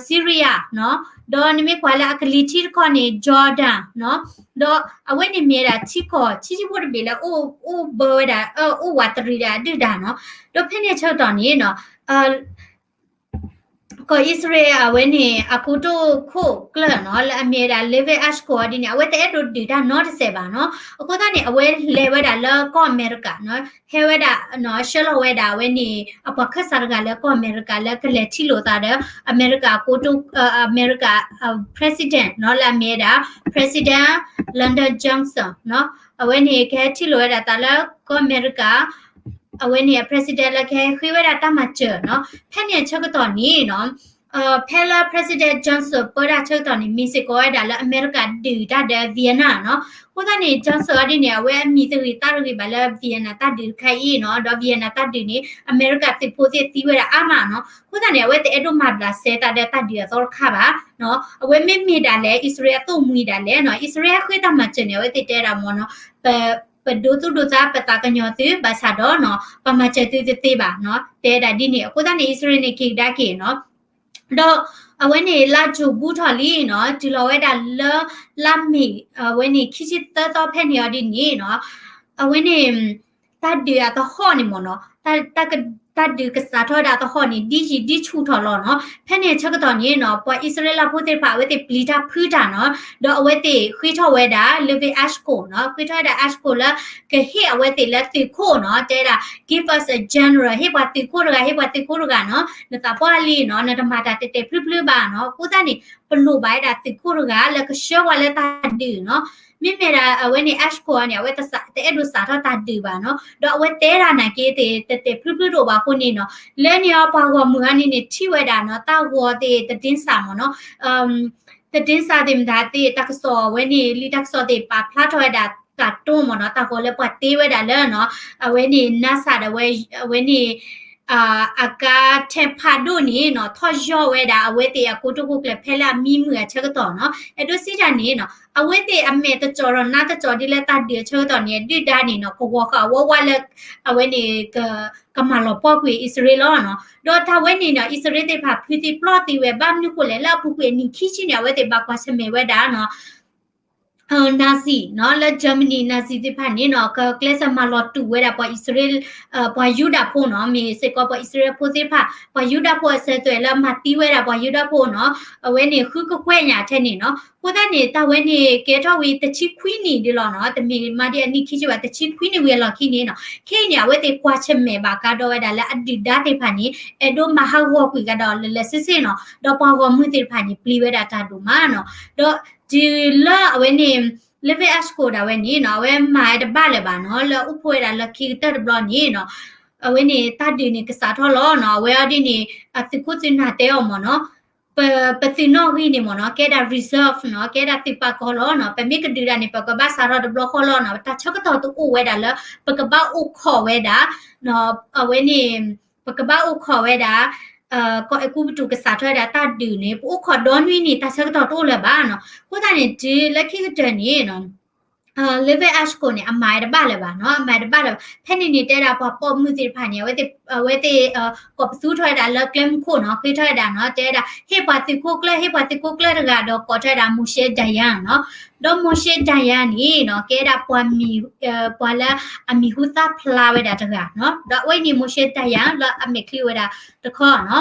Syria နီၤ, ဒီးနမ့ၢ်ကွၢ်လၢအကလံၤထံးတခီန့ၣ် Jordan နီၤ, ဒီးအဝဲန့ၣ်မ့ၢ်ဝဲဒၣ်ထံကီၢ် ထံဆံဖိတဘ့ၣ်လၢအိၣ် အိၣ်ဘၢဝဲဒၣ် အိၣ်ဝးတရံးဒၣ်အဒုၣ်ဒါနီၤ. ဒီးဖဲန့ၣ်အဆၢကတီၢ်န့ၣ်နီၤ ကီၢ်အံၣ်စရ့လးအဝဲန့ၣ် အကိတိာ်ခိၣ်ကျၢၢ်နီၤ လၢအမ့ၢ်ဝဲဒၣ် Levi Eshkol အီၤဒ်န့ၣ် အဝဲတအဲၣ်ဒိးဒုးတၢ်နီတစဲးဘၣ်နီၤ. အဃိသတးန့ၣ် အဝဲလဲၤဝဲဒၣ်လၢကီၢ်အမဲရကၤနီၤ, ဟဲဝဲဒၣ် ဆှၢလီၤဝဲဒၣ်အဝဲန့ၣ် အပှၤခၢၣ်စးတဂၤလၢကီၢ်အမဲရကၤ လၢကလဲၤထံၣ်လိာ်သးဒီး အမဲရကၤအကိတိာ် အမဲရကၤ president နီၤ လၢအမ့ၢ်ဝဲဒၣ် President Lyndon Johnson နီၤ. အဝဲန့ၣ်ကဟဲထံၣ်လိာ်ဝဲဒၣ်သးလၢကီၢ်အမဲရကၤ အဝဲန့ၣ်အ president လၢကဟဲဃ့ဝဲဒၣ်တၢ်မၤစၢၤနီၤ. ဖဲန့ၣ်အဆၢကတီၢ်န့ၣ်နီၤ ဖဲလၢ President Johnson ပၢတၢ်ဆၢကတီၢ်န့ၣ် မ့ၢ်စ့ၢ်ကီးဝဲဒၣ်လၢအမဲရကၤဒုးတၢ်ဒီး Vietnam နီၤ. အဃိသတးန့ၣ် Johnson အီၤဒ်န့ၣ် အဝဲအမံၤတဂ့ၤသးတဂ့ၤဘၣ်လၢ Vietnam တၢ်ဒုးတခါအံၤနီၤ, ဒီး Vietnam တၢ်ဒုးန့ၣ် အမဲရကၤသုးဖိသ့ၣ်သံဝဲဒၣ်အါမးနီၤ. အဃိသတးန့ၣ် အဝဲတအဲၣ်ဒိးမၤဘျးစဲသးဒီးတၢ်ဒုးအသီတခါဘၣ်နီၤ. အဝဲမ့မ့ၢ်ဒၣ်လဲာ် အံၣ်စရ့လးအသိၣ်မှံၤဒၣ်လဲာ်နီၤ, အံၣ်စရ့လးဟဲဃ့တၢ်မၤစၢၤန့ၣ် အဝဲသ့ၣ်တဲဒၣ်မ့ၢ်နီၤ ပဒိသူၣ်ဒိသး ပသးကညီၤသု ဘၣ်ဆၣ်ဒီးနီၤ ပမၤစၢၤသုတသ့ဘၣ်နီၤ, တဲဒၣ်ဒ်န့ၣ်. အဃိသတးန့ၣ် အံၣ်စရ့လးန့ၣ်က့ၤကဒါက့ၤနီၤ, ဒီးအဝဲန့ၣ် လါယူၤဘူးထီၣ်လံနီၤ, တုၤလီၤဝဲဒၣ်လၢ လါမ့ၤ အဝဲန့ၣ် ခံဆံသၢသီဖဲန့ၣ်အီၤဒ်န့ၣ်နီၤ, အဝဲန့ၣ် တၢ်ဒုးအသဟီၣ်န့ၣ်မ့ၢ်နီၤ, တၢ်ဒုးကစးထီၣ်ဝဲဒၣ်အသဟီၣ်န့ၣ် ဒ်ယံာ်ဒ်ဆူၣ်ထီၣ်လီၤနီၤ. ဖဲန့ၣ်အဆၢကတီၢ်န့ၣ်နီၤ ပှၤအံၣ်စရ့လးဖိသ့ၣ်တဖၣ် အဝဲသ့ၣ်ပျံၤတၢ်ဖုးတၢ်နီၤ, ဒီးအဝဲသ့ၣ်ဃ့ထီၣ်ဝဲဒၣ် Levi Eshkol နီၤ, ဃ့ထီၣ်ဝဲဒၣ် Eshkol လၢကဟ့ၣ်အဝဲသ့ၣ်လၢသုးခိၣ်နီၤ, တဲဒၣ် give us a general, ဟ့ၣ်ပှၤသုးခိၣ်တဂၤ, ဟ့ၣ်ပှၤသုးခိၣ်တဂၤနီၤ, နသးပှၢ်လံနီၤ, နတမၤတၢ်တဲာ်တဲာ်ဖျုးဖျုးဘၣ်နီၤ. အဃိသတးန့ၣ် ပလိၣ်ဘၣ်ဝဲဒၣ်သုးခိၣ်တဂၤ လၢကဆှၢပှၤလၢတၢ်ဒုးနီၤ. မ့မ့ၢ်ဒၣ်အဝဲန့ၣ် Eshkol န့ၣ် အဝဲတစး တအဲၣ်ဒိးစးထီၣ်တၢ်ဒုးဘၣ်နီၤ, ဒီးအဝဲတဲဒၣ်နာ်က့သ့ၣ် တဲာ်တဲာ်ဖျုးဖျုးတအိၣ်ဘၣ်အဃိန့ၣ်နီၤ, လၢန့ၣ်အီၤပှၤဂီၢ်မုၢ်အီၤန့ၣ်န့ၣ် ထံၣ်ဝဲဒၣ်နီၤ တၢ်ဂီၤသ့ၣ် သတင်းစာ မ့ၢ်နီၤ,သတင်းစာ သ့ၣ်မတၤသ့ၣ် တၢ်ကစီၣ်ဝဲန့ၣ် လံာ်တၢ်ကစီၣ်သ့ၣ်ပာ်ဖျါထီၣ်ဝဲဒၣ်တၢ်တိမ့ၢ်နီၤ, တၢ်ဂီၤလၢပှၤတ့ဝဲဒၣ်လၢနီၤ အဝဲန့ၣ် NASA ဒီးဝဲ အဝဲန့ၣ် အကါထဲဖးဒိၣ်န့ၣ်နီၤ ထီၣ်ယီၢ်ဝဲဒၣ် အဝဲသ့ၣ်အကိတိာ်ခိၣ်ကျၢၢ်ဖဲလၢအမံမုာ်အဆၢကတီၢ်နီၤ. အဲၣ်ဒိးစံးတၢ်န့ၣ်နီၤ အဝဲသ့ၣ်အမဲာ်တကၠီၣ်ဒီးနါတကၠီၣ်ဒ်လၢတၢ်ဒုးအဆၢကတီၢ်န့ၣ် ဒုၣ်ဒါန့ၣ်နီၤ ကဝီၤဃာ်အဝဲဝဲလၢ အဝဲန့ၣ် ကမၤလီၤပှီၢ်ကွံာ်အံၣ်စရ့လးလီၤနီၤ. ဒီးတၢ်ဝဲန့ၣ်နီၤ အံၣ်စရ့လးသ့ၣ်တဖၣ်ဖုးသံပျီၢ်သံဝဲ ဘၣ်မနုၤဃိလဲၣ် လၢအပူၤကွံာ်အနံၣ်ခံဆံန့ၣ် အဝဲသ့ၣ်ဘၣ်ကွၢ်ဆၢၣ်မဲာ်ဝဲဒၣ်နီၤ Nazi နီၤ လၢ Germany Nazi သ့ၣ်တဖၣ်န့ၣ်နီၤ ကကျဲးစၢးမၤလီၤတူာ်ဝဲဒၣ်ပှၤအံၣ်စရ့လး ပှၤယူဒၤဖိနီၤ, မ့ၢ်စ့ၢ်ကီးပှၤအံၣ်စရ့လးဖိသ့ၣ်တဖၣ် ပှၤယူဒၤဖိအစၢၤသွဲၣ်လၢမၤသံဝဲဒၣ်ပှၤယူဒၤဖိနီၤ, အဝဲန့ၣ်ဃုကကွဲၢ်ညါထဲန့ၣ်နီၤ. အဃိသတးန့ၣ် တၢ်ဝဲန့ၣ်ကဲထီၣ်ဝံၤတဆံခွံနံၣ်ဒ်လီၤနီၤ, တမ့ၢ်မၤဒ်အနံၣ်ခံဆံဘၣ် တဆံခွံနံၣ်ဝံၤအလီၢ်ခံန့ၣ်နီၤ. ခဲအံၤန့ၣ် အဝဲသ့ၣ်ကွၢ်ဆၢၣ်မဲာ်ဘၣ်ကဒီးဝဲဒၣ်လၢအဒုၣ်ဒါသ့ၣ်တဖၣ်န့ၣ် အဲၣ်ဒိးမၤဟးဂီၤကွံာ်ကဒီးလၢာ်လၢာ်ဆ့ဆ့နီၤ, ဒီးပှၤဂီၢ်မုၢ်သ့ၣ်တဖၣ်န့ၣ် ပျံၤဝဲဒၣ်တၢ်ဒိၣ်မးနီၤ. ဒီးတုၤလၢအဝဲန့ၣ် Levi Eshkol ဒၣ်ဝဲန့ၣ်နီၤ အဝဲမၤဝဲတဘၣ်လၢၤဘၣ်နီၤ, လၢအိၣ်ဖှိၣ်ဝဲဒၣ်လၢခံကတၢၢ်တဘျီန့ၣ်နီၤ, အဝဲန့ၣ်တၢ်ဒုးန့ၣ်ကစးထီၣ်လီၤနီၤ. အဝဲအီၤဒ်န့ၣ် အသုးခိၣ်သုးနၢ်တဲအီၤမ့ၢ်နီၤ ပသုးနီၣ်ဂံၢ်န့ၣ်မ့ၢ်နီၤ ကဲဒၣ် reserve နီၤ, ကဲဒၣ်သုးပာ်ကီၤလီၤနီၤ. ပမ့ၢ်ကဒုးတၢ်န့ၣ် ပကဘၣ်စးထီၣ်တဘျီဃီလီၤနီၤ. တၢ်ဆၢကတီၢ်တအိၣ်ဝဲဒၣ်လၢ ပကဘၣ်အိၣ်ခိးဝဲဒၣ် အဝဲန့ၣ် ပကဘၣ်အိၣ်ခိးဝဲဒၣ် ကီၢ်အဲၤကူပတူးကစးထီၣ်ဝဲဒၣ်တၢ်ဒုးန့ၣ် ပအိၣ်ခိးဒီနွံနံၣ် တၢ်ဆၢကတီၢ်တအိၣ်လၢၤဘၣ်နီၤ. အဃိသတးန့ၣ် တုၤလၢခံကတၢၢ်န့ၣ်နီၤ Levi Eshkol န့ၣ် အမၤဝဲတဘၣ်လၢၤဘၣ်နီၤ, အမၤဝဲတဘၣ်လၢၤဘၣ်. ဖဲန့ၣ်န့ၣ် တဲဒၣ်ပှၤပိာ်မုၣ်သ့ၣ်တဖၣ်န့ၣ် အဝဲသ့ၣ် အဝဲသ့ၣ် ကိးပသူထီၣ်ဝဲဒၣ်လၢကျဲမုၢ်ခိၣ်နီၤ, ဃ့ထီၣ်ဝဲဒၣ်နီၤ, တဲဝဲဒၣ် ဟ့ၣ်ပှၤသုးခိၣ်ကျၢၢ် ဟ့ၣ်ပှၤသုးခိၣ်ကျၢၢ်တဂၤဒီးကိးထီၣ်ဝဲဒၣ် Moshe Dayan နီၤ. ဒီး Moshe Dayan န့ၣ်နီၤ ကဲဒၣ်ပှၤမံၤ ပှၤလၢအမံၤဟူသၣ်ဖျါဝဲဒၣ်တဂၤနီၤ. ဒီးအဝဲန့ၣ် Moshe Dayan လၢအမဲာ်ချံဝဲဒၣ်တခီနီၤ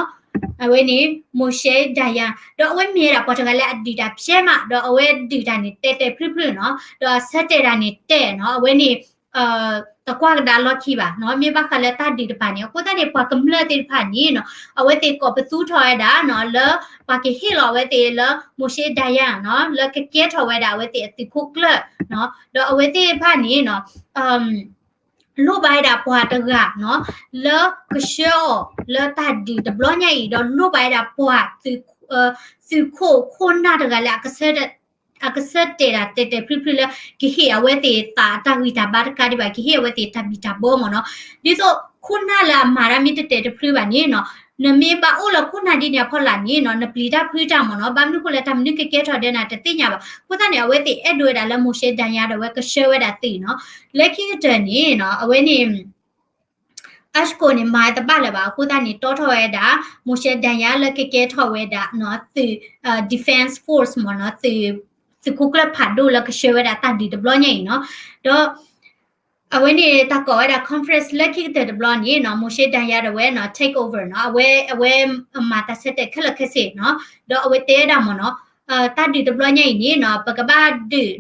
အဝဲန့ၣ် Moshe Dayan ဒီးအဝဲမ့ၢ်ဝဲဒၣ်ပှၤတဂၤလၢအဒုးတၢ်ဖျဲးမး ဒီးအဝဲဒုးတၢ်န့ၣ် တဲာ်တဲာ်ဖျုးဖျုးနီၤ, ဒီးအဆၢတဲာ်တၢ်န့ၣ်တဲာ်နီၤ, အဝဲန့ၣ် တကွၢ်ကဒါလီၢ်ခံဘၣ်နီၤ, မ့ၢ်ဘၣ်ဃးလၢတၢ်ဒုးတဖၣ်န့ၣ်. အဃိသတးန့ၣ် ပှၤကမျၢၢ်သ့ၣ်တဖၣ်န့ၣ်နီၤ အဝဲသ့ၣ်ကိးပသူထီၣ်ဝဲဒၣ်နီၤ လၢပှၤကဟ့ၣ်လီၤအဝဲသ့ၣ်လၢ Moshe Dayan နီၤ လၢကကဲထီၣ်ဝဲဒၣ်အဝဲသ့ၣ်အသုးခိၣ်ကျၢၢ်နီၤ, ဒီးအဝဲသ့ၣ်တဖၣ်န့ၣ်နီၤ လိၣ်ဘၣ်ဝဲဒၣ်ပှၤတဂၤနီၤ လၢကဆှၢအီၤလၢတၢ်ဒုးတဘျီညါအံၤ ဒီးလိၣ်ဘၣ်ဝဲဒၣ်ပှၤ သုးခိၣ်ခိၣ်နၢ်တဂၤလၢ အကဆၢတဲာ်တၢ်တဲာ်တဲာ်ဖျုဖျုလၢ ကဟ့ၣ်အဝဲသ့ၣ်သးတၢ်ဂံၢ်တၢ်ဘါတကးဒံးဘၣ် ကဟ့ၣ်အဝဲသ့ၣ်တၢ်ဘံၣ်တၢ်ဘၢမ့ၢ်နီၤ. ဒ်သိးခိၣ်နၢ်လၢအမၤတၢ်မ့ၢ်တတဲာ်တဖျုဘၣ်န့ၣ်နီၤ နမ့ၢ်ဘၣ်အိၣ်လၢခိၣ်နၢ်ဒ်န့ၣ်အဖီလာ်န့ၣ်နီၤ နပျံၤတၢ်ဖုးတၢ်မ့ၢ်နီၤ ဘၣ်မနုၤအဃိလဲၣ် တၢ်မနုၤကကဲထီၣ်ဒဲးနၤတသ့ၣ်ညါဘၣ်. အဃိသတးန့ၣ် အဝဲသ့ၣ်အဲၣ်ဒိးဝဲဒၣ်လၢ Moshe Dayan ဒီးဝဲကဆှၢဝဲဒၣ်သုးနီၤ. လၢခံကတၢၢ်န့ၣ်နီၤ အဝဲန့ၣ် အၢၣ်ကိးန့ၣ် မၤတဘၣ်လၢၤဘၣ် အဃိသတးန့ၣ် တီထီၣ်ဝဲဒၣ် Moshe Dayan လၢကကဲထီၣ်ဝဲဒၣ်နီၤ သုး defense force မ့ၢ်နီၤ သုးခိၣ်ကျၢၢ်ဖးဒိၣ်လၢကဆှၢဝဲဒၣ်တၢ်ဒုးတဘျီညါအံၤနီၤ. ဒီး အဝဲန့ၣ်တၢ်ကိးဝဲဒၣ် conference လၢခံကတၢၢ်တဘျီန့ၣ်နီၤ Moshe Dayan ဒီးဝဲနီၤ take over နီၤ အဝဲ အဝဲမၤတၢ်ဆၢတဲာ်ခဲလၢာ်ခဲဆ့နီၤ. ဒီးအဝဲတဲဝဲဒၣ်မ့ၢ်နီၤ တၢ်ဒုးတဘျီညါအံၤန့ၣ်နီၤ ပကဘၣ်ဒုး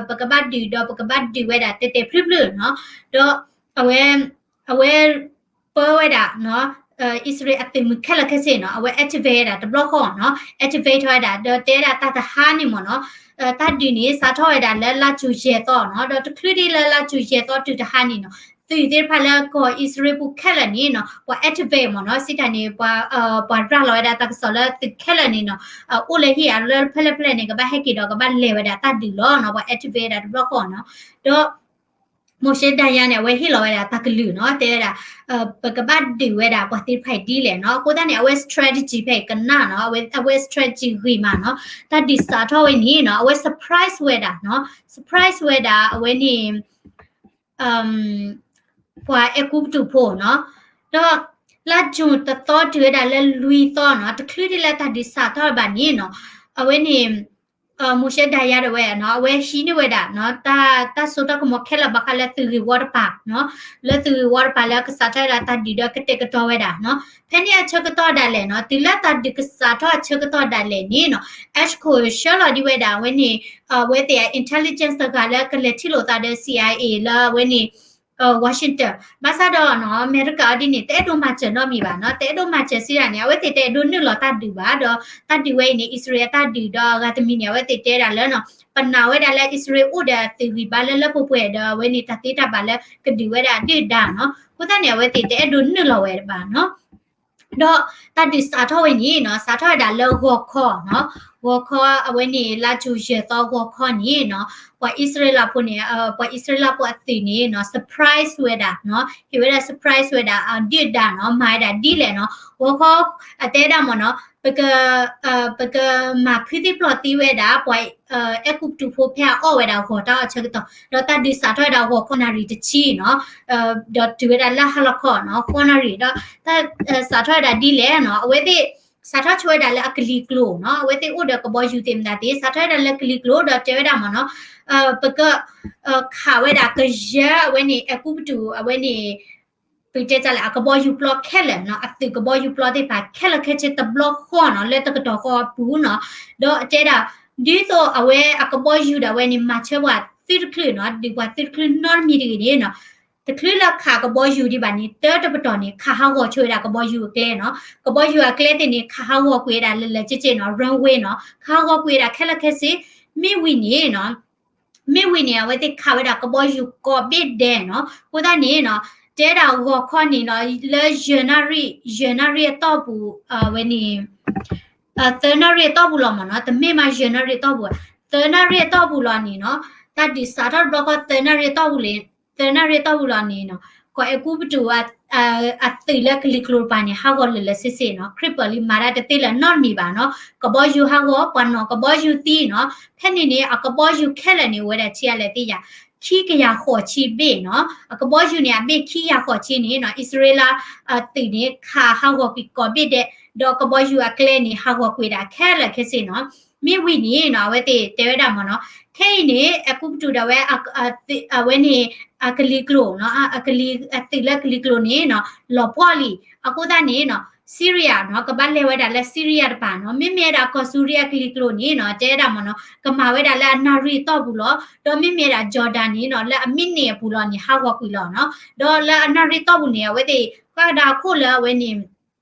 ပကဘၣ်ဒုးဒီးပကဘၣ်ဒုးဝဲဒၣ်တဲာ်တဲာ်ဖျုဖျုနီၤ. ဒီးအဝဲ အဝဲ ပၢဝဲဒၣ်နီၤ အံၣ်စရ့လးအသုးမုၢ်ခဲလၢာ်ခဲဆ့နီၤ အဝဲ activate ဝဲဒၣ်တဘျီဃီနီၤ activate ထီၣ်ဝဲဒၣ် ဒီးတဲဝဲဒၣ်တၢ်တဟါန့ၣ်မ့ၢ်နီၤ တၢ်ဒုးန့ၣ် စးထီၣ်ဝဲဒၣ်လၢလါကၠူၤယဲၢ်သီနီၤ ဒီးတချုးဒံးလၢလါကၠူၤယဲၢ်သီတုၤတဟါန့ၣ်နီၤ သုးသ့ၣ်တဖၣ်လၢကီၢ်အံၣ်စရ့လးပူၤခဲလၢာ်န့ၣ်နီၤ ပှၤ activate မ့ၢ်နီၤ စံးတၢ်န့ၣ် ပှၤရၤလီၤဝဲဒၣ်တၢ်ကစီၣ်လၢသုးခဲလၢာ်န့ၣ်နီၤ အိၣ်လၢဟံၣ်အလၢဖဲလဲၣ်ဖဲလဲၣ်န့ၣ် ကဘၣ်ဟဲက့ၤဒီးကဘၣ်လဲၤဝဲဒၣ်တၢ်ဒုးလီၤနီၤ ပှၤ activate ဝဲဒၣ်တဘျီဃီနီၤ. ဒီး Moshe Dayan န့ၣ် အဝဲဟ့ၣ်လီၤဝဲဒၣ်တၢ်ကလုၢ်နီၤ တဲဝဲဒၣ် ပကဘၣ်ဒုးဝဲဒၣ်ပှၤသ့ၣ်တဖၣ်အံၤဒ်လဲၣ်နီၤ. အဃိသတးန့ၣ် အဝဲ strategy ဖဲအံၤကနၣ်နီၤ အဝဲ အဝဲ strategy ဂ့ၤမးနီၤ. တၢ်ဒုးစးထီၣ်ဝဲန့ၣ်နီၤ အဝဲ surprise ဝဲဒၣ်နီၤ surprise ဝဲဒၣ် အဝဲန့ၣ် ပှၤအဲၤကူပတူးဖိနီၤ. ဒီးလါကၠူၤတသီတုၤဝဲဒၣ်လၢလွံၢ်သီနီၤ တချုးဒံးလၢတၢ်ဒုးစးထီၣ်ဘၣ်န့ၣ်နီၤ အဝဲန့ၣ် Moshe Dayan ဒီးဝဲနီၤ အဝဲဟံးန့ၢ်ဝဲဒၣ်နီၤ တၢ် တၢ်စိတၢ်ကမီၤခဲလၢာ်ဘၣ်ဃးလၢသုးဂ့ၢ်ဝီတပၤနီၤ လၢသုးဂ့ၢ်ဝီတပၤလၢကစးထီၣ်ဝဲဒၣ်တၢ်ဒုးဒီးကတဲာ်ကတီၤဝဲဒၣ်နီၤ. ဖဲန့ၣ်အဆၢကတီၢ်ဒၣ်လဲာ်နီၤ တုၤလၢတၢ်ဒုးကစးထီၣ်အဆၢကတီၢ်ဒၣ်လဲာ်န့ၣ်နီၤ Eshkol ဆှၢလီၤဒံးဝဲဒၣ်အဝဲန့ၣ် အဝဲသ့ၣ်အ intelligence တဂၤလၢကလဲၤထံၣ်လိာ်သးဒီး C I A လၢအဝဲန့ၣ် Washington ဘၣ်ဆၣ်ဒီးနီၤ အမဲရကၤအီၤဒ်န့ၣ် တအဲၣ်ဒိးမၤစၢၤနီတမံၤဘၣ်နီၤ တအဲၣ်ဒိးမၤစၢၤစံးဒၣ်န့ၣ် အဝဲသ့ၣ်တအဲၣ်ဒိးနုာ်လီၤတၢ်ဒုးဘၣ် ဒီးတၢ်ဒုးဝဲအံၤန့ၣ် အံၣ်စရ့လးအတၢ်ဒုးဒီးအဂၤတမံၤန့ၣ် အဝဲသ့ၣ်တဲဒၣ်လၢနီၤ ပနာ်ဝဲဒၣ်လၢအံၣ်စရ့လးအိၣ်ဒီးအသုးဂံၢ်ဘါလၢလၢပှဲၤပှဲၤဒီးအဝဲန့ၣ် တၢ်သ့တၢ်ဘၣ်လၢကဒုးဝဲဒၣ်ဒုၣ်ဒါနီၤ အဃိသတးန့ၣ် အဝဲသ့ၣ်တအဲၣ်ဒိးနုာ်လီၤဝဲဘၣ်နီၤ ဒီးတၢ်ဒုးစးထီၣ်ဝဲန့ၣ်နီၤ စးထီၣ်ဝဲဒၣ်လၢဂီၤခီနီၤ ဂီၤခီအဝဲန့ၣ် လါကၠူၤယဲၢ်သီဂီၤခီန့ၣ်နီၤ ပှၤအံၣ်စရ့လးဖိန့ၣ် ပှၤအံၣ်စရ့လးဖိအသုးန့ၣ်နီၤ surprise ဝဲဒၣ်နီၤ ဟ့ၣ်ဝဲဒၣ် surprise ဝဲဒၣ်အဒုၣ်ဒါနီၤ မၤဝဲဒၣ်ဒ်လဲၣ်နီၤ ဂီၤခီ အတဲဒၣ်မ့ၢ်နီၤ ပက ပကမၤဖုသံပျိၢ်သံဝဲဒၣ် ပှၤအဲၤကူပတူးဖိဖဲအအီၣ်ဝဲဒၣ်ဂီၤတၢ်အီၣ်ဆၢကတီၢ် ဒီးတၢ်ဒုးစးထီၣ်ဝဲဒၣ်ဂီၤခီနၣ်ရံၣ်တဆံနီၤ ဒီးတုၤဝဲဒၣ်လၢဟါလီၤခီနီၤ ဃိးနၣ်ရံၣ် ဒီးတၢ်စးထီၣ်ဝဲဒၣ်ဒ်လဲၣ်နီၤ အဝဲသ့ၣ် စးထီၣ်ဆိဝဲဒၣ်လၢအကလံၤကျိၤနီၤ အဝဲသ့ၣ်အိၣ်ဒီးကဘီယူၤသ့ၣ်မတၤသ့ၣ် စးထီၣ်ဝဲဒၣ်လၢကလံၤကျိၤဒီးတဲဝဲဒၣ်မ့ၢ်နီၤ ပက ခးဝဲဒၣ်ကယၢအဝဲန့ၣ် အဲၤကူပတူးအဝဲန့ၣ် ပတဲတၢ်လဲၣ် အကဘီယူၤပျီခဲလၢာ်နီၤ အသုးကဘီယူၤပျီသ့ၣ်တဖၣ်ခဲလၢာ်ခဲဆ့တဘျီဃီနီၤ လၢတကတီၢ်ဃီအပူၤနီၤ ဒီးတဲဒၣ် ဒ်သိးအဝဲအကဘီယူၤဒၣ်ဝဲန့ၣ် မၤဆၢပှၤသုတချုးနီၤ ဒုးပှၤသုတချုးနီတမံၤတဂ့ၤန့ၣ်နီၤ တချုးလၢခးကဘီယူၤဒံးဘၣ်န့ၣ် တၢတပတီၢ်န့ၣ် ခးဟးဂီၤဆိဝဲဒၣ်ကဘီယူၤအကျဲနီၤ ကဘီယူၤအကျဲသ့ၣ်န့ၣ် ခးဟးဂီၤကွံာ်ဝဲဒၣ်လၢလၢာ်က့က့နီၤ runway နီၤ ခးဟးဂီၤကွံာ်ဝဲဒၣ်ခဲလၢာ်ခဲဆ့ မ့ၢ်ဝံၤန့ၣ်နီၤ မ့ၢ်ဝံၤန့ၣ် အဝဲသ့ၣ်ခးဝဲဒၣ်ကဘီယူၤကိးဘ့ၣ်ဒဲးနီၤ အဃိသတးန့ၣ်နီၤ တဲဒၣ်ဂီၤခီန့ၣ်နီၤ လၢယဲၢ်နၣ်ရံၣ် ယဲၢ်နၣ်ရံၣ်အတီၢ်ပူၤ အဝဲန့ၣ် သၢနၣ်ရံၣ်အတီၢ်ပူၤလီၤမ့ၢ်နီၤ တမ့ၢ်မးယဲၢ်နၣ်ရံၣ်အတီၢ်ပူၤ သၢနၣ်ရံၣ်အတီၢ်ပူၤလီၤန့ၣ်နီၤ တၢ်ဒုးစးထီၣ်တဘျီဃီ သၢနၣ်ရံၣ်အတီၢ်ပူၤလီၤ သၢနၣ်ရံၣ်အတီၢ်ပူၤလီၤန့ၣ်နီၤ ကီၢ်အဲၤကူပတူး အသုးလၢကလံၤကျိၤတပၤန့ၣ် ဟးဂီၤလၢာ်လၢာ်ဆ့ဆ့နီၤ ခရံာ်ပၢၢ်လံမၤတၢ်တသ့လၢၤနီတမံၤဘၣ်နီၤ ကဘီယူၤဟးဂီၤ ပှၤနီၣ်ကဘီယူၤသံနီၤ ဖဲန့ၣ်န့ၣ် အကဘီယူၤခဲလၢာ်န့ၣ် အိၣ်ဝဲဒၣ်ဆံးအါလဲၣ်သ့ၣ်ယၤ ခံကယၤဃိးဆံဘ့ၣ်နီၤ အကဘီယူၤန့ၣ် အဘ့ၣ်ခံကယၤဃိးဆံန့ၣ်နီၤ အံၣ်စရ့လးအသုးန့ၣ် ခးဟးဂီၤကွံာ်ကိးဘ့ၣ်ဒဲး ဒီးကဘီယူၤအကျဲန့ၣ် ဟးဂီၤကွံာ်ဒၣ်ခဲလၢာ်ခဲဆ့နီၤ မ့ၢ်ဝံၤန့ၣ်နီၤ အဝဲသ့ၣ်တဲဝဲဒၣ်မ့ၢ်နီၤ ခဲအံၤန့ၣ် အဲၤကူပတူးဒၣ်ဝဲ အဝဲန့ၣ် အကလံၤကျိၤ အကလံၤ အသုးလၢကလံၤကျိၤန့ၣ်နီၤ လီၤပှီၢ်လံ အဃိသတးန့ၣ်နီၤ Syria နီၤ ကဘၣ်လဲၤဝဲဒၣ်လၢ Syria တပၤနီၤ မ့မ့ၢ်ဝဲဒၣ်ကီၢ် Syria ကလံၤကျိၤန့ၣ်နီၤ တဲဝဲဒၣ်မ့ၢ်နီၤ ကမၤဝဲဒၣ်လၢအနၣ်ရံၣ်အတီၢ်ပူၤလီၤ ဒီးမ့မ့ၢ်ဝဲဒၣ် Jordan န့ၣ်နီၤ လၢအမံးနံးအပူၤလီၤန့ၣ် ဟးဂီၤကွံာ်လီၤနီၤ ဒီးလၢအနၣ်ရံၣ်အတီၢ်ပူၤန့ၣ် အဝဲသ့ၣ် ကွၢ်ကဒါအခိၣ်လၢအဝဲန့ၣ်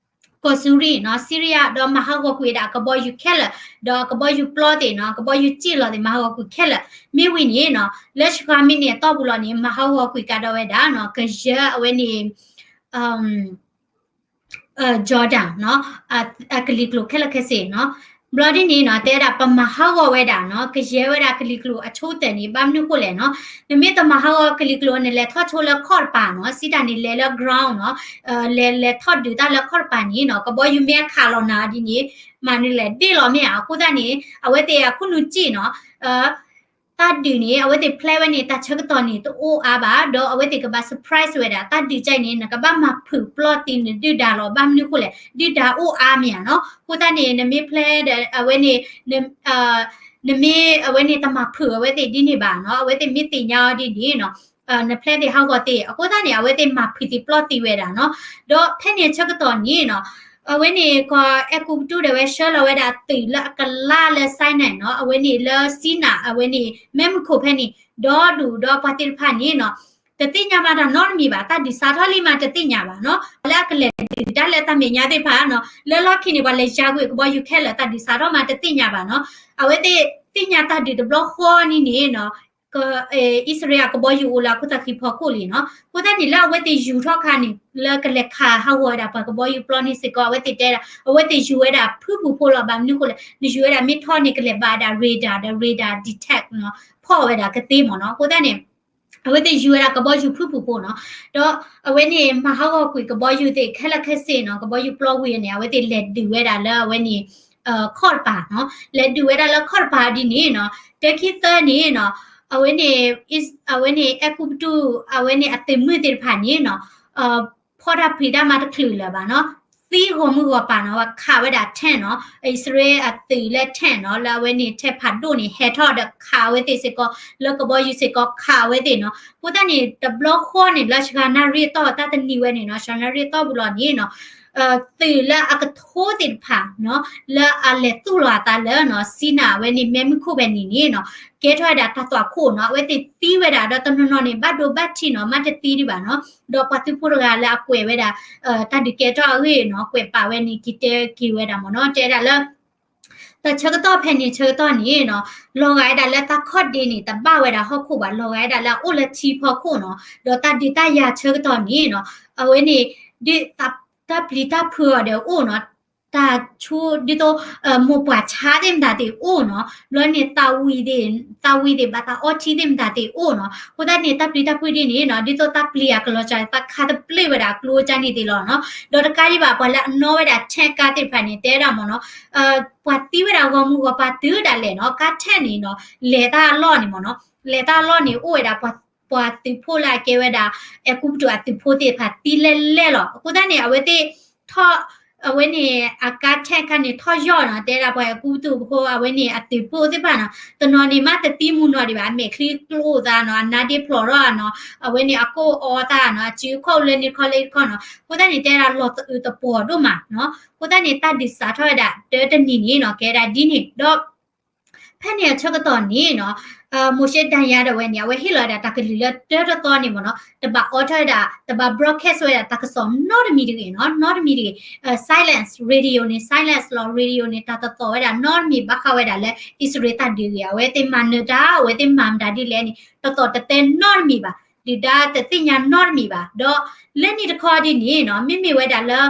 ကီၢ်စူရံနီၤ Syria ဒီးမၤဟးဂီၤကွံာ်ဝဲဒၣ်ကဘီယူၤခဲလၢာ် ဒီးကဘီယူၤပျီသ့ၣ်နီၤ ကဘီယူၤစ့ၣ်လီၤသ့ၣ် မၤဟးဂီၤကွံာ်ခဲလၢာ် မ့ၢ်ဝံၤန့ၣ်နီၤ လၢစှၤမံးနံးအတီၢ်ပူၤလီၤန့ၣ် မၤဟးဂီၤကွံာ်ကဒီးဝဲဒၣ်နီၤ ကယဲၢ်အဝဲန့ၣ် Jordan နီၤ အကလံၤကျိၤခဲလၢာ်ခဲဆ့နီၤ ဘျီဒ်န့ၣ်နီၤ တဲဝဲဒၣ် ပမၤဟးဂီၤဝဲဒၣ်နီၤ ကယဲၢ်ဝဲဒၣ်ကလံၤကျိၤအဆိကတၢၢ်န့ၣ် ဘၣ်မနုၤဃိလဲၣ်နီၤ နမ့ၢ်တမၤဟးဂီၤကလံၤကျိၤ နလဲၤထီၣ်ဆိလၢခီၣ်တပၤနီၤ စံးတၢ်န့ၣ် လဲၤလၢ ground နီၤ လဲၤလဲၤထီၣ်ဒုးတၢ်လၢခီၣ်တပၤန့ၣ်နီၤ ကဘီယူၤမ့ၢ်အခးလီၤနၤဒ်န့ၣ် မၤနုၤလဲၣ် ဒ့ၣ်လီၤမ့ၢ်ဧါ အဃိသတးန့ၣ် အဝဲသ့ၣ်အခိၣ်နူာ်စ့ၣ်နီၤ တၢ်ဒုးန့ၣ် အဝဲသ့ၣ် plan ဝဲန့ၣ် တၢ်ဆၢကတီၢ်န့ၣ် တအိၣ်အါဘၣ် ဒီးအဝဲသ့ၣ်ကဘၣ် surprise ဝဲဒၣ် တၢ်ဒုးကါအံၤန့ၣ် နကဘၣ်မၤဖုးပျီၢ်သံနဒုၣ်ဒါလီၤ ဘၣ်မနုၤဃိလဲၣ် ဒုၣ်ဒါအိၣ်အါမ့ၢ်ဧါနီၤ အဃိသတးန့ၣ် နမ့ၢ် plan ဒီး အဝဲန့ၣ် နမ့ၢ်အဝဲန့ၣ်တမၤဖုးအဝဲသ့ၣ်ဒ်န့ၣ်ဘၣ်နီၤ အဝဲသ့ၣ်မ့ၢ်သ့ၣ်ညါအီၤဒ်န့ၣ်နီၤ န plan သ့ၣ်ဟးဂီၤသ့ၣ် အဃိသတးန့ၣ် အဝဲသ့ၣ်မၤဖုးသံပျီၢ်သံဝဲဒၣ်နီၤ ဒီးဖဲန့ၣ်အဆၢကတီၢ်န့ၣ်နီၤ အဝဲန့ၣ် ကီၢ်အဲၤကူပတူးဒီးဝဲဆှၢလီၤဝဲဒၣ်သုးလၢအကလါလၢ Sinai နီၤ အဝဲန့ၣ်လၢ Sinai အဝဲန့ၣ် မဲးမုၢ်ခိၣ်ဖဲန့ၣ် ဒီဒူၣ်ဒီးပှၤသ့ၣ်တဖၣ်န့ၣ်နီၤ တသ့ၣ်ညါမးတၢ်နီတမံၤဘၣ် တၢ်ဒုးစးထီၣ်လံမးတသ့ၣ်ညါဘၣ်နီၤ လၢအကလဲၤဒုးတၢ်လၢတၢ်မဲာ်ညါသ့ၣ်တဖၣ်နီၤ လၢလီၢ်ခံန့ၣ် ပှၤလဲၤယါကွံာ်ကဘီယူၤခဲလၢာ် တၢ်ဒုးစးထီၣ်မးတသ့ၣ်ညါဘၣ်နီၤ အဝဲသ့ၣ်သ့ၣ်ညါတၢ်ဒုးတဘျီဃီန့ၣ်န့ၣ်နီၤ အံၣ်စရ့လးကဘီယူၤအိၣ်လၢအခိၣ်သးဃံဖီခိၣ်လံနီၤ အဃိသတးန့ၣ် လၢအဝဲသ့ၣ်ယူၤထီၣ်ခါန့ၣ် လၢကလဲၤခးဟးဂီၤဝဲဒၣ်ပှၤကဘီယူၤပျီန့ၣ်စ့ၢ်ကီး အဝဲသ့ၣ်တဲဒၣ် အဝဲသ့ၣ်ယူၤဝဲဒၣ်ဖုၣ်ပူၤဖိလီၤ ဘၣ်မနုၤဃိလဲၣ် နယူၤဝဲဒၣ်မ့ၢ်ထီၣ်န့ၣ် ကလဲၤဘၣ်ဝဲဒၣ် radar ဒီး radar detect နီၤ ဖီၣ်ဝဲဒၣ်ကသ့မ့ၢ်နီၤ အဃိသတးန့ၣ် အဝဲသ့ၣ်ယူၤဝဲဒၣ်ကဘီယူၤဖုၣ်ပူၤဖိနီၤ ဒီးအဝဲန့ၣ် မၤဟးဂီၤကွံာ်ကဘီယူၤသ့ၣ်ခဲလၢာ်ခဲဆ့နီၤ ကဘီယူၤပျီဝံၤန့ၣ် အဝဲသ့ၣ်လဲၤဒုးဝဲဒၣ်လၢအဝဲန့ၣ် ခီၣ်တပၤနီၤ လဲၤဒုးဝဲဒၣ်လၢခီၣ်တပၤဒ်န့ၣ်နီၤ တခံသၢန့ၣ်နီၤ အဝဲန့ၣ် အဝဲန့ၣ် အဲၤကူပတူး အဝဲန့ၣ်အသုးမုၢ်သ့ၣ်တဖၣ်န့ၣ်နီၤ ဖီၣ်တၢ်ဖျံးတၢ်မၤတချုးလၢၤဘၣ်နီၤ သံဂီၤမုၢ်ဂီၤပၤနီၤ ဝဲခးဝဲဒၣ် tank နီၤ အံၣ်စရ့လးအသုးလၢ tank နီၤ လၢအဝဲန့ၣ်ထဲဖးဒိၣ်န့ၣ် ဟဲထီၣ်ဒီးခးအဝဲသ့ၣ်စ့ၢ်ကီး လၢကဘီယူၤစ့ၢ်ကီးခးအဝဲသ့ၣ်နီၤ အဃိသတးန့ၣ် တဘျီဃီန့ၣ် လၢစှၤနၣ်ရံၣ်အတီၢ် တၢ်တနံၤဝဲန့ၣ်နီၤ စှၤနၣ်ရံၣ်အတီၢ်ပူၤလီၤန့ၣ်နီၤ သုးလၢအကထိသ့ၣ်တဖၣ်နီၤ လၢအလဲၤသူၣ်လီၤအသးလၢနီၤ Sinai အဝဲန့ၣ် မဲးမုၢ်ခိၣ်ဖဲန့ၣ်န့ၣ်နီၤ ကဲထီၣ်ဝဲဒၣ်တၢ်သွၣ်ခိၣ်နီၤ အဝဲသ့ၣ်သံဝဲဒၣ် ဒီးတနီၤနီၤန့ၣ် ဘၣ်ဒိဘၣ်ထံးနီၤ မ့ၢ်တသံဒံးဘၣ်နီၤ ဒီးပှၤသုးဖိတဂၤလၢအကွဲးဝဲဒၣ် တၢ်ဒုးကဲထီၣ်အဂ့ၢ်နီၤ ကွဲးပာ်ဝဲန့ၣ် က့ၤတဲက့ၤဝဲဒၣ်မ့ၢ်နီၤ တဲဒၣ်လၢ တၢ်ဆၢကတီၢ်ဖဲန့ၣ်ဆၢကတီၢ်န့ၣ်နီၤ လီၤဂာ်ဝဲဒၣ်လၢတၢ်ခီၣ်ဒ့န့ၣ် တဘၣ်ဝဲဒၣ်ဟီၣ်ခိၣ်ဘၣ် လီၤဂာ်ဝဲဒၣ်လၢအအိၣ်လၢထံဖီခိၣ်နီၤ ဒီးတၢ်ဒုးတၢ်ယၤဆၢကတီၢ်န့ၣ်နီၤ အဝဲန့ၣ် ဒ် တၢ်ပျံၤတၢ်ဖုးအီၤဒီးအိၣ်နီၤ တၢ်ဆူဒ်သိး မိၢ်ပှၢ်ဆါသ့ၣ်မတၤသ့ၣ်အိၣ်နီၤ ဘျီန့ၣ် သးဝံၣ်သ့ၣ် သးဝံၣ်သ့ၣ် ဘၣ်သးအီထံသ့ၣ်မတၤသ့ၣ်အိၣ်နီၤ အဃိသတးန့ၣ် တၢ်ပျံၤတၢ်ဖုးဒ်န့ၣ်နီၤ ဒ်သိးတၢ်ပျံၤအကလီၤစၢ် သးခးတပျ့ၢ်ဝဲဒၣ်အကျိအကၢန့ၣ်သ့ၣ်လီၤနီၤ ဒီးတကးဒံးဘၣ် ပှၤလၢအနီၣ်ဝဲဒၣ် tank ကါသ့ၣ်တဖၣ်န့ၣ် တဲဒၣ်မ့ၢ်နီၤ ပှၤသံဝဲဒၣ်ဂီၤမုၢ်ဂီၤပၤတုၤဒၣ်လဲာ်နီၤ ကါ tank န့ၣ်နီၤ လဲၤတၢ်အလီၢ်န့ၣ်မ့ၢ်နီၤ လဲၤတၢ်အလီၢ်န့ၣ် အိၣ်ဝဲဒၣ် ပှၤသုးဖိလၢအကဲဝဲဒၣ် အဲၤကူပတူးအသုးဖိသ့ၣ်တဖၣ်သံလဲၣ်လဲၣ်လီၤ အဃိသတးန့ၣ် အဝဲသ့ၣ် ထီၣ် အဝဲန့ၣ် အကါ tank ခါန့ၣ် ထီၣ်ယီၢ်နီၤ တဲဒၣ်ပှၤအဲၤကူပတူးဖိ အဝဲန့ၣ်အသုးဖိသ့ၣ်တဖၣ်နီၤ တနီၤန့ၣ် မ့ၢ်တသံမူနီၤဒံးဘၣ် အမဲာ်ချံကျိသးနီၤ အနါဒ့ဖျိးထီၣ်နီၤ အဝဲန့ၣ်အကိၢ်အီသးနီၤ အစုအခီၣ်လၢန့ၣ်ခီလၢခီၣ်နီၤ အဃိသတးန့ၣ် တဲဒၣ်လီၤသအုးသပှီၤဒိၣ်မးနီၤ အဃိသတးန့ၣ် တၢ်ဒုးစးထီၣ်ဝဲဒၣ်တၢတနံၤန့ၣ်နီၤ ကဲဒၣ်ဒ်န့ၣ် ဒီး ဖဲန့ၣ်အဆၢကတီၢ်န့ၣ်နီၤ မိၤၡ့ဒၤယၤဒၣ်ဝဲန့ၣ် အဝဲဟ့ၣ်လီၤဝဲဒၣ်တၢ်ကလုၢ်လၢတၢတသီန့ၣ်မ့ၢ်နီၤ တဘၣ်အိးထီၣ်ဝဲဒၣ် တဘၣ် broadcast ဝဲဒၣ်တၢ်ကစီၣ်နီတမံၤတဂ့ၤနီၤ နီတမံၤတဂ့ၤ silence radio န့ၣ် silence လီၤ radio န့ၣ် တၢ်တသီၣ်ဝဲဒၣ်နီတမံၤ ဘၣ်ဃးဝဲဒၣ်လၢအံၣ်စရ့လးတၢ်ဒုးဂ့ၤ အဝဲသ့ၣ်မၤနၢၤတၢ် အဝဲသ့ၣ်မၤမတၤဒ်လဲၣ်န့ၣ် တၢ်သီၣ်တသဲနီတမံၤဘၣ် ဒုၣ်ဒါတသ့ၣ်ညါနီတမံၤဘၣ် ဒီးလၢန့ၣ်တခီဒ်န့ၣ်နီၤ မ့မ့ၢ်ဝဲဒၣ်လၢ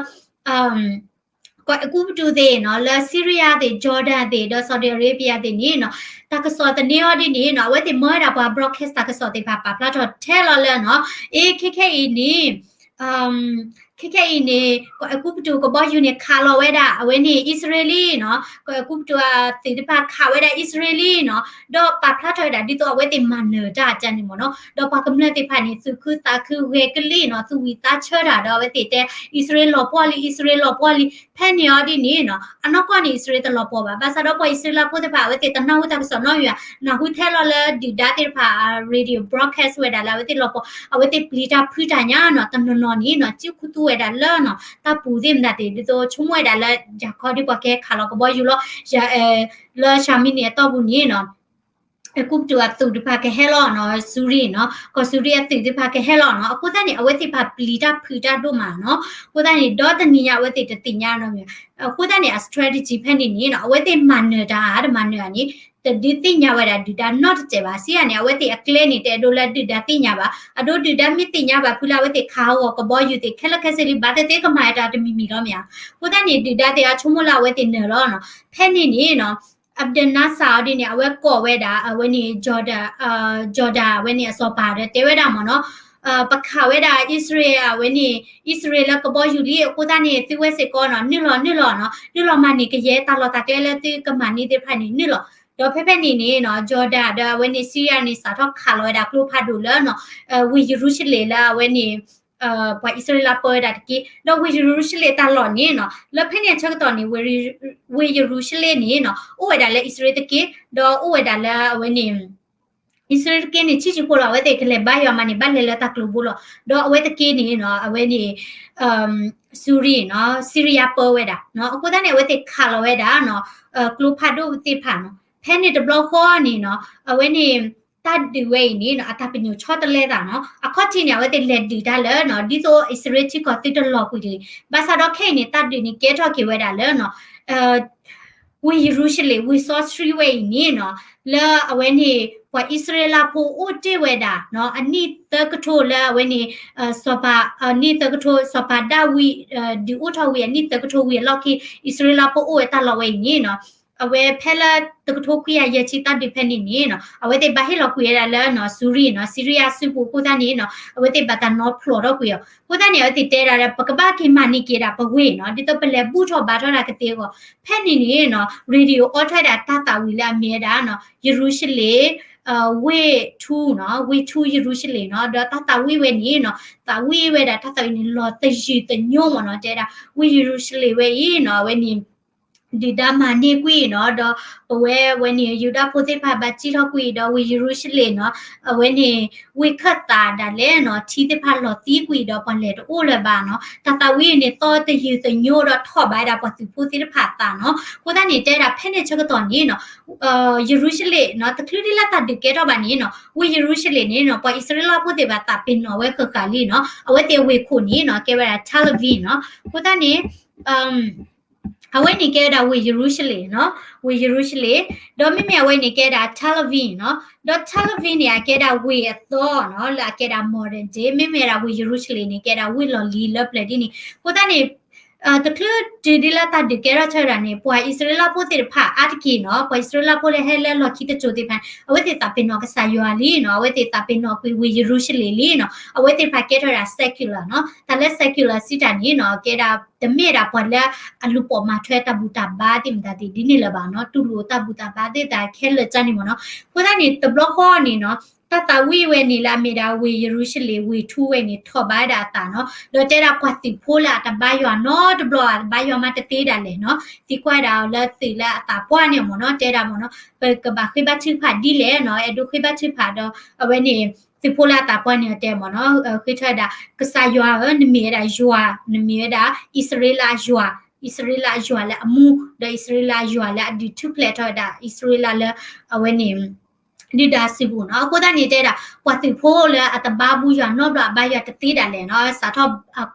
ကီၢ်အဲၤကူပတူးသ့ၣ်နီၤ လၢ Syria သ့ၣ် Jordan သ့ၣ် ဒီး Saudi Arabia သ့ၣ်န့ၣ်နီၤ တၢ်ကစီၣ်သန့အီၤဒ်န့ၣ်နီၤ အဝဲသ့ၣ်မၢဝဲဒၣ်ပှၤ broadcast တၢ်ကစီၣ်သ့ၣ်တဖၣ်ပာ်ဖျါထီၣ်ထဲလီၤလၢနီၤ အ့ ခဲခဲအံၤန့ၣ် ခဲခဲအံၤန့ၣ် ကီၢ်အဲၤကူပတူးကဘီယူၤန့ၣ် ခးလီၤဝဲဒၣ် အဝဲန့ၣ် အံၣ်စရ့လးနီၤ ကီၢ်အဲၤကူပတူးအသုးတဖၣ်ခးဝဲဒၣ် အံၣ်စရ့လးနီၤ ဒီးပာ်ဖျါထီၣ်ဝဲဒၣ် ဒ်သိးအဝဲသ့ၣ်မၤနၢၤတၢ်အကန့ၣ်မ့ၢ်နီၤ ဒီးပှၤကမျၢၢ်သ့ၣ်တဖၣ်န့ၣ် သူၣ်ခုသးခုဂဲၤကလံၣ်နီၤ သူၣ်ဝံၤသးဆၢတၢ် ဒီးအဝဲသ့ၣ်တဲ အံၣ်စရ့လးလီၤပှီၢ်လံ အံၣ်စရ့လးလီၤပှီၢ်လံ ဖဲန့ၣ်အီၤဒ်န့ၣ်နီၤ အနီၢ်ကီၢ်န့ၣ် အံၣ်စရ့လးတလီၤပှီၢ်ဘၣ် ဘၣ်ဆၣ်ဒီးပှၤအံၣ်စရ့လးဖိသ့ၣ်တဖၣ် အဝဲသ့ၣ်တနၢ်ဟူတၢ်ကစီၣ်နီတမံၤဘၣ် နၢ်ဟူထဲလီၤလၢဒုၣ်ဒါသ့ၣ်တဖၣ် radio broadcast ဝဲဒၣ်လၢအဝဲသ့ၣ်လီၤပှီၢ် အဝဲသ့ၣ်ပျံၤတၢ်ဖုးတၢ်ညါနီၤ တနီၤနီၤန့ၣ်နီၤ စုခူသူဝဲဒၣ်လၢနီၤ တၢ်ပူၤသ့ၣ်မတၤသ့ၣ် ဒ်သိးဆိကမိၣ်ဝဲဒၣ်လၢ ယၤခီဒ်ပှၤကဟဲခးလီၤကဘီယူၤလီၤ လၢၡၤမံးနံးအတီၢ်ပူၤန့ၣ်နီၤ အဲၤကူပတူးအသုးတဖၣ်ကဟဲလီၤနီၤ, စူရံနီၤ, ကီၢ်စူရံအသုးသ့ၣ်တဖၣ်ကဟဲလီၤနီၤ. အဃိသတးန့ၣ် အဝဲသ့ၣ်တဖၣ်ပျံၤတၢ်ဖုးတၢ်ဒိၣ်မးနီၤ. အဃိသတးန့ၣ် ဒီတနံၤညါအဝဲသ့ၣ်တသ့ၣ်ညါနီၤ. အဃိသတးန့ၣ် အ strategy ဖဲန့ၣ်န့ၣ်နီၤ အဝဲသ့ၣ်မၤနၢၤတၢ်ဧါ တမၤနၢၤဧါန့ၣ် တဒုးသ့ၣ်ညါဝဲဒၣ်ဒုၣ်ဒါနီတစဲးဘၣ်. စံးယၤန့ၣ် အဝဲသ့ၣ်အကျဲန့ၣ် တအဲၣ်ဒိးလၢဒုၣ်ဒါသ့ၣ်ညါဘၣ်. အဒိဒုၣ်ဒါမ့ၢ်သ့ၣ်ညါဘၣ်ဖုလၢအဝဲသ့ၣ်ခးဟးဂီၤကဘီယူၤသ့ၣ်ခဲလၢာ်ခဲဆ့လံ ဘၣ်သ့ၣ်သ့ၣ်ကမၤတၢ်တမံၤမံၤလီၤမ့ၢ်ဧါ. အဃိသတးန့ၣ် ဒုၣ်ဒါသ့ၣ်အဆိကမိၣ်လၢအဝဲသ့ၣ်နၢၤလီၤနီၤ. ဖဲန့ၣ်န့ၣ်နီၤ Abdel Nasser အီၤဒ်န့ၣ် အဝဲကိးဝဲဒၣ် အဝဲန့ၣ် Jordan, Jordan အဝဲန့ၣ်အစီၤပၤဒီးတဲဝဲဒၣ်မ့ၢ်နီၤ ပခးဝဲဒၣ်အံၣ်စရ့လး အဝဲန့ၣ် အံၣ်စရ့လးလၢကဘီယူၤလံ အဃိသတးန့ၣ် သုဝဲစ့ၢ်ကီးနီၤ နုာ်လီၤနုာ်လီၤနီၤ နုာ်လီၤမၤန့ၢ်ကယဲၢ်တၢ်လီၢ်တၢ်ကျဲလၢသုကမၤန့ၢ်သ့ၣ်တဖၣ်န့ၣ် နုာ်လီၤ. ဒီးဖဲဖဲန့ၣ်န့ၣ်နီၤ Jordan ဒီးအဝဲန့ၣ် Syria န့ၣ် စးထီၣ်ခးလီၤဝဲဒၣ်ကျိဖးဒိၣ်လၢနီၤ ဝ့ၢ်ယရူၤၡလ့ၣ်လၢအဝဲန့ၣ် ပှၤအံၣ်စရ့လးပၢဝဲဒၣ်တက့ၢ်. ဒီးဝ့ၢ်ယရူၤၡလ့ၣ်တၢ်လီၢ်န့ၣ်နီၤ လၢဖဲန့ၣ်အဆၢကတီၢ်န့ၣ် ဝ့ၢ်ယရူၤၡလ့ၣ်န့ၣ်နီၤ အိၣ်ဝဲဒၣ်လၢအံၣ်စရ့လးတက့ၢ် ဒီးအိၣ်ဝဲဒၣ်လၢအဝဲန့ၣ် အံၣ်စရ့လးတက့ၢ်န့ၣ် ဆံးဆံးဖိလီၤ. အဝဲသ့ၣ်ကလဲၤဘါယွၤမးန့ၣ် ဘၣ်လဲၤလၢတၢ်ကျိၤဘိလီၤ. ဒီးအဝဲတက့ၢ်န့ၣ်နီၤ အဝဲန့ၣ် စူရံနီၤ Syria ပၢဝဲဒၣ်. အဃိသတးန့ၣ် အဝဲသ့ၣ်ခးလီၤဝဲဒၣ်နီၤ ကျိဖးဒိၣ်သ့ၣ်တဖၣ်နီၤ. ဖဲန့ၣ်တဘျီဃီန့ၣ်နီၤ အဝဲန့ၣ် တၢ်ဒုးဝဲအံၤန့ၣ်နီၤ အတၢ်ပညိၣ်ဆီတလဲသးနီၤ. အခီၣ်ထံးန့ၣ် အဝဲသ့ၣ်လဲၤဒုးတၢ်လၢနီၤ ဒ်သိးအံၣ်စရ့လးထံကီၢ်သုတလီၤကွံာ်တဂ့ၤ. ဘၣ်ဆၣ်ဒီးခဲအံၤန့ၣ် တၢ်ဒုးန့ၣ်ကဲထီၣ်က့ၤဝဲဒၣ်လၢနီၤ ဝ့ၢ်ယရူၤၡလ့ၣ် ဝ့ၢ်စီဆှံဝဲအံၤန့ၣ်နီၤ လၢအဝဲန့ၣ် ပှၤအံၣ်စရ့လးဖိအိၣ်တ့ၢ်ဝဲဒၣ်နီၤ အနံၣ်သၢကထိလၢအဝဲန့ၣ် စီၤပၤ အနံၣ်သၢကထိ စီၤပၤဒၤဝံး ဒုးအိၣ်ထီၣ်ဝံၤ အနံၣ်သၢကထိဝံၤအလီၢ်ခံ အံၣ်စရ့လးဖိအိၣ်ဝဲတၢ်လီၢ်ဝဲအံၤန့ၣ်နီၤ အဝဲဖဲလၢတကထိခွံကယၤယဲၢ်ဆံတၢ်ဒုးဖဲန့ၣ်န့ၣ်နီၤ အဝဲသ့ၣ်ဘၣ်ဟ့ၣ်လီၤကွံာ်ဝဲဒၣ်လၢနီၤ စူရံနီၤ Syria စုပူၤအဃိသတးန့ၣ်နီၤ အဝဲသ့ၣ်ဘၣ်တၢ်နီၤဖျိးထီၣ်ကွံာ်အီၤ. အဃိသတးန့ၣ် အဝဲသ့ၣ်တဲဒၣ်ဒီး ပကဘၣ်က့ၤမၤန့ၢ်က့ၤဒၣ်ပဝ့ၢ်နီၤ ဒ်သိးပလဲၤဘူၣ်ထီၣ်ဘါထီၣ်ဒၣ်ကသ့အဂီၢ်. ဖဲန့ၣ်န့ၣ်နီၤ radio အိးထီၣ်ဝဲဒၣ်တၢ်သးဝံၣ်လၢအမ့ၢ်ဝဲဒၣ်နီၤ ယရူၤၡလ့ၣ် ဝ့ၢ်ထူနီၤ ဝ့ၢ်ထူယရူၤၡလ့ၣ်နီၤ ဒီးတၢ်သးဝံၣ်ဝဲန့ၣ်နီၤ သးဝံၣ်ဝဲဒၣ်တၢ်သးဝံၣ်န့ၣ် လီၤသယုၢ်သညိမ့ၢ်နီၤ တဲဒၣ် ဝ့ၢ်ယရူၤၡလ့ၣ်ဝဲအံၤနီၤ အဝဲန့ၣ် ဒုၣ်ဒါမၤန့ၢ်ကွံာ်နီၤ ဒီးပဝဲဝဲန့ၣ် ယူဒၤဖိသ့ၣ်တဖၣ်ဘၣ်စံၣ်ထီၣ်ကွံာ်ဒီးဝ့ၢ်ယရူၤၡလ့ၣ်နီၤ အဝဲန့ၣ် ဝ့ၢ်ခၢၣ်သးဒၣ်လဲာ်နီၤ ထံသ့ၣ်တဖၣ်လီၤသံကွံာ်ဒီးပှၤလဲၤတအိၣ်လၢၤဘၣ်နီၤ တၢ်သးဝံၣ်န့ၣ် သီသယုၢ်သညိဒီးထီၣ်ဘးဝဲဒၣ်ပှၤသုးဖိသ့ၣ်တဖၣ်အသးနီၤ. အဃိသတးန့ၣ် တဲဒၣ်ဖဲန့ၣ်ဆၢကတီၢ်န့ၣ်နီၤ ယရူၤၡလ့ၣ်နီၤ တချုးဒ်လၢတၢ်ဒုးကဲထီၣ်ဘၣ်န့ၣ်နီၤ ဝ့ၢ်ယရူၤၡလ့ၣ်န့ၣ်နီၤ ပှၤအံၣ်စရ့လးဖိသ့ၣ်ဘၣ်သးပ့ၤနီၣ်ဝဲဃၣ်ဃၣ်လံနီၤ အဝဲသ့ၣ်အဝ့ၢ်ခိၣ်န့ၣ်နီၤ ကဲဝဲဒၣ် Tel Aviv နီၤ. အဃိသတးန့ၣ် အဝဲန့ၣ်ကဲဝဲဒၣ်ဝ့ၢ်ယရူၤၡလ့ၣ်နီၤ ဝ့ၢ်ယရူၤၡလ့ၣ် ဒီးမ့မ့ၢ်အဝဲန့ၣ်ကဲဒၣ် Tel Aviv နီၤ ဒီး Tel Aviv န့ၣ် အကဲဒၣ်ဝ့ၢ်အသီနီၤ လၢအကဲဒၣ် modern day မ့မ့ၢ်ဝဲဒၣ်ဝ့ၢ်ယရူၤၡလ့ၣ်န့ၣ် ကဲဒၣ်ဝ့ၢ်လီၢ်လံၤလၢပျၢၤဒ်န့ၣ်. အဃိသတးန့ၣ် တချုးတုၤဒ်လၢတၢ်ဒုးကဲထီၣ်ဆၢကတီၢ်န့ၣ် ပှၤအံၣ်စရ့လးဖိသ့ၣ်တဖၣ်အါတက့ၢ်နီၤ ပှၤအံၣ်စရ့လးဖိလၢဟဲလၢလီၢ်ခံတစိၤသ့ၣ်တဖၣ်န့ၣ် အဝဲသ့ၣ်သးပ့ၤနီၣ်ကစၢ်ယွၤလံနီၤ အဝဲသ့ၣ်သးပ့ၤနီၣ်ကွံာ်ဝ့ၢ်ယရူၤၡလ့ၣ်လံနီၤ အဝဲသ့ၣ်တဖၣ်ကဲထီၣ်ဝဲဒၣ် secular နီၤ တၢ်လၢ secular စံးတၢ်န့ၣ်နီၤ ကဲဒၣ် တမ့ၢ်ဒၣ်ပှၤလၢအလူၤပိာ်မၤထွဲတၢ်ဘူၣ်တၢ်ဘါသ့ၣ်မတၤသ့ၣ်ဒ်န့ၣ်လၢၤဘၣ်နီၤ တူၢ်လိာ်တၢ်ဘူၣ်တၢ်ဘါသ့ၣ်တဖၣ်ခဲလၢာ်ကန့ၣ်မ့ၢ်နီၤ. အဃိသတးန့ၣ် တဘျီဃီန့ၣ်နီၤ တၢ်သးဝံၣ်ဝဲန့ၣ်လၢအမ့ၢ်ဒၣ်ဝ့ၢ်ယရူၤၡလ့ၣ် ဝ့ၢ်ထူဝဲန့ၣ် ထီၣ်ဘးဝဲဒၣ်အသးနီၤ ဒီးတဲဒၣ်ပှၤသုးဖိလၢအတဘါယွၤနီတဘျီ အတဘါယွၤမးတသ့ဒၣ်လဲာ်နီၤ သံကွၢ်ဒၣ်အီၤလၢသုးလၢအသးပှၢ်န့ၣ်မ့ၢ်နီၤ တဲဒၣ်မ့ၢ်နီၤ ပကဘၣ်ဃ့ဘါထုကဖၣ်ဒ်လဲၣ်နီၤ အဲၣ်ဒိးဃ့ဘါထုကဖၣ်ဒီး အဝဲန့ၣ် သုးဖိလၢအသးပှၢ်န့ၣ်တဲမ့ၢ်နီၤ ဃ့ထီၣ်ဝဲဒၣ် ကစၢ်ယွၤဧၢ နမ့ၢ်ဝဲဒၣ်ယွၤ နမ့ၢ်ဝဲဒၣ်အံၣ်စရ့လးယွၤ အံၣ်စရ့လးယွၤလၢအမူ ဒီးအံၣ်စရ့လးယွၤလၢအဒုးထူၣ်ဖျဲးထီၣ်ဝဲဒၣ် အံၣ်စရ့လးလၢ အဝဲန့ၣ် ဒုၣ်ဒါစုပူၤနီၤ. အဃိသတးန့ၣ်တဲဒၣ် ပှၤသုးဖိလၢအတဘါဘူၣ်ယွၤနီတဘျီ အဘါယွၤတသ့ဒၣ်လဲာ်နီၤ စးထီၣ်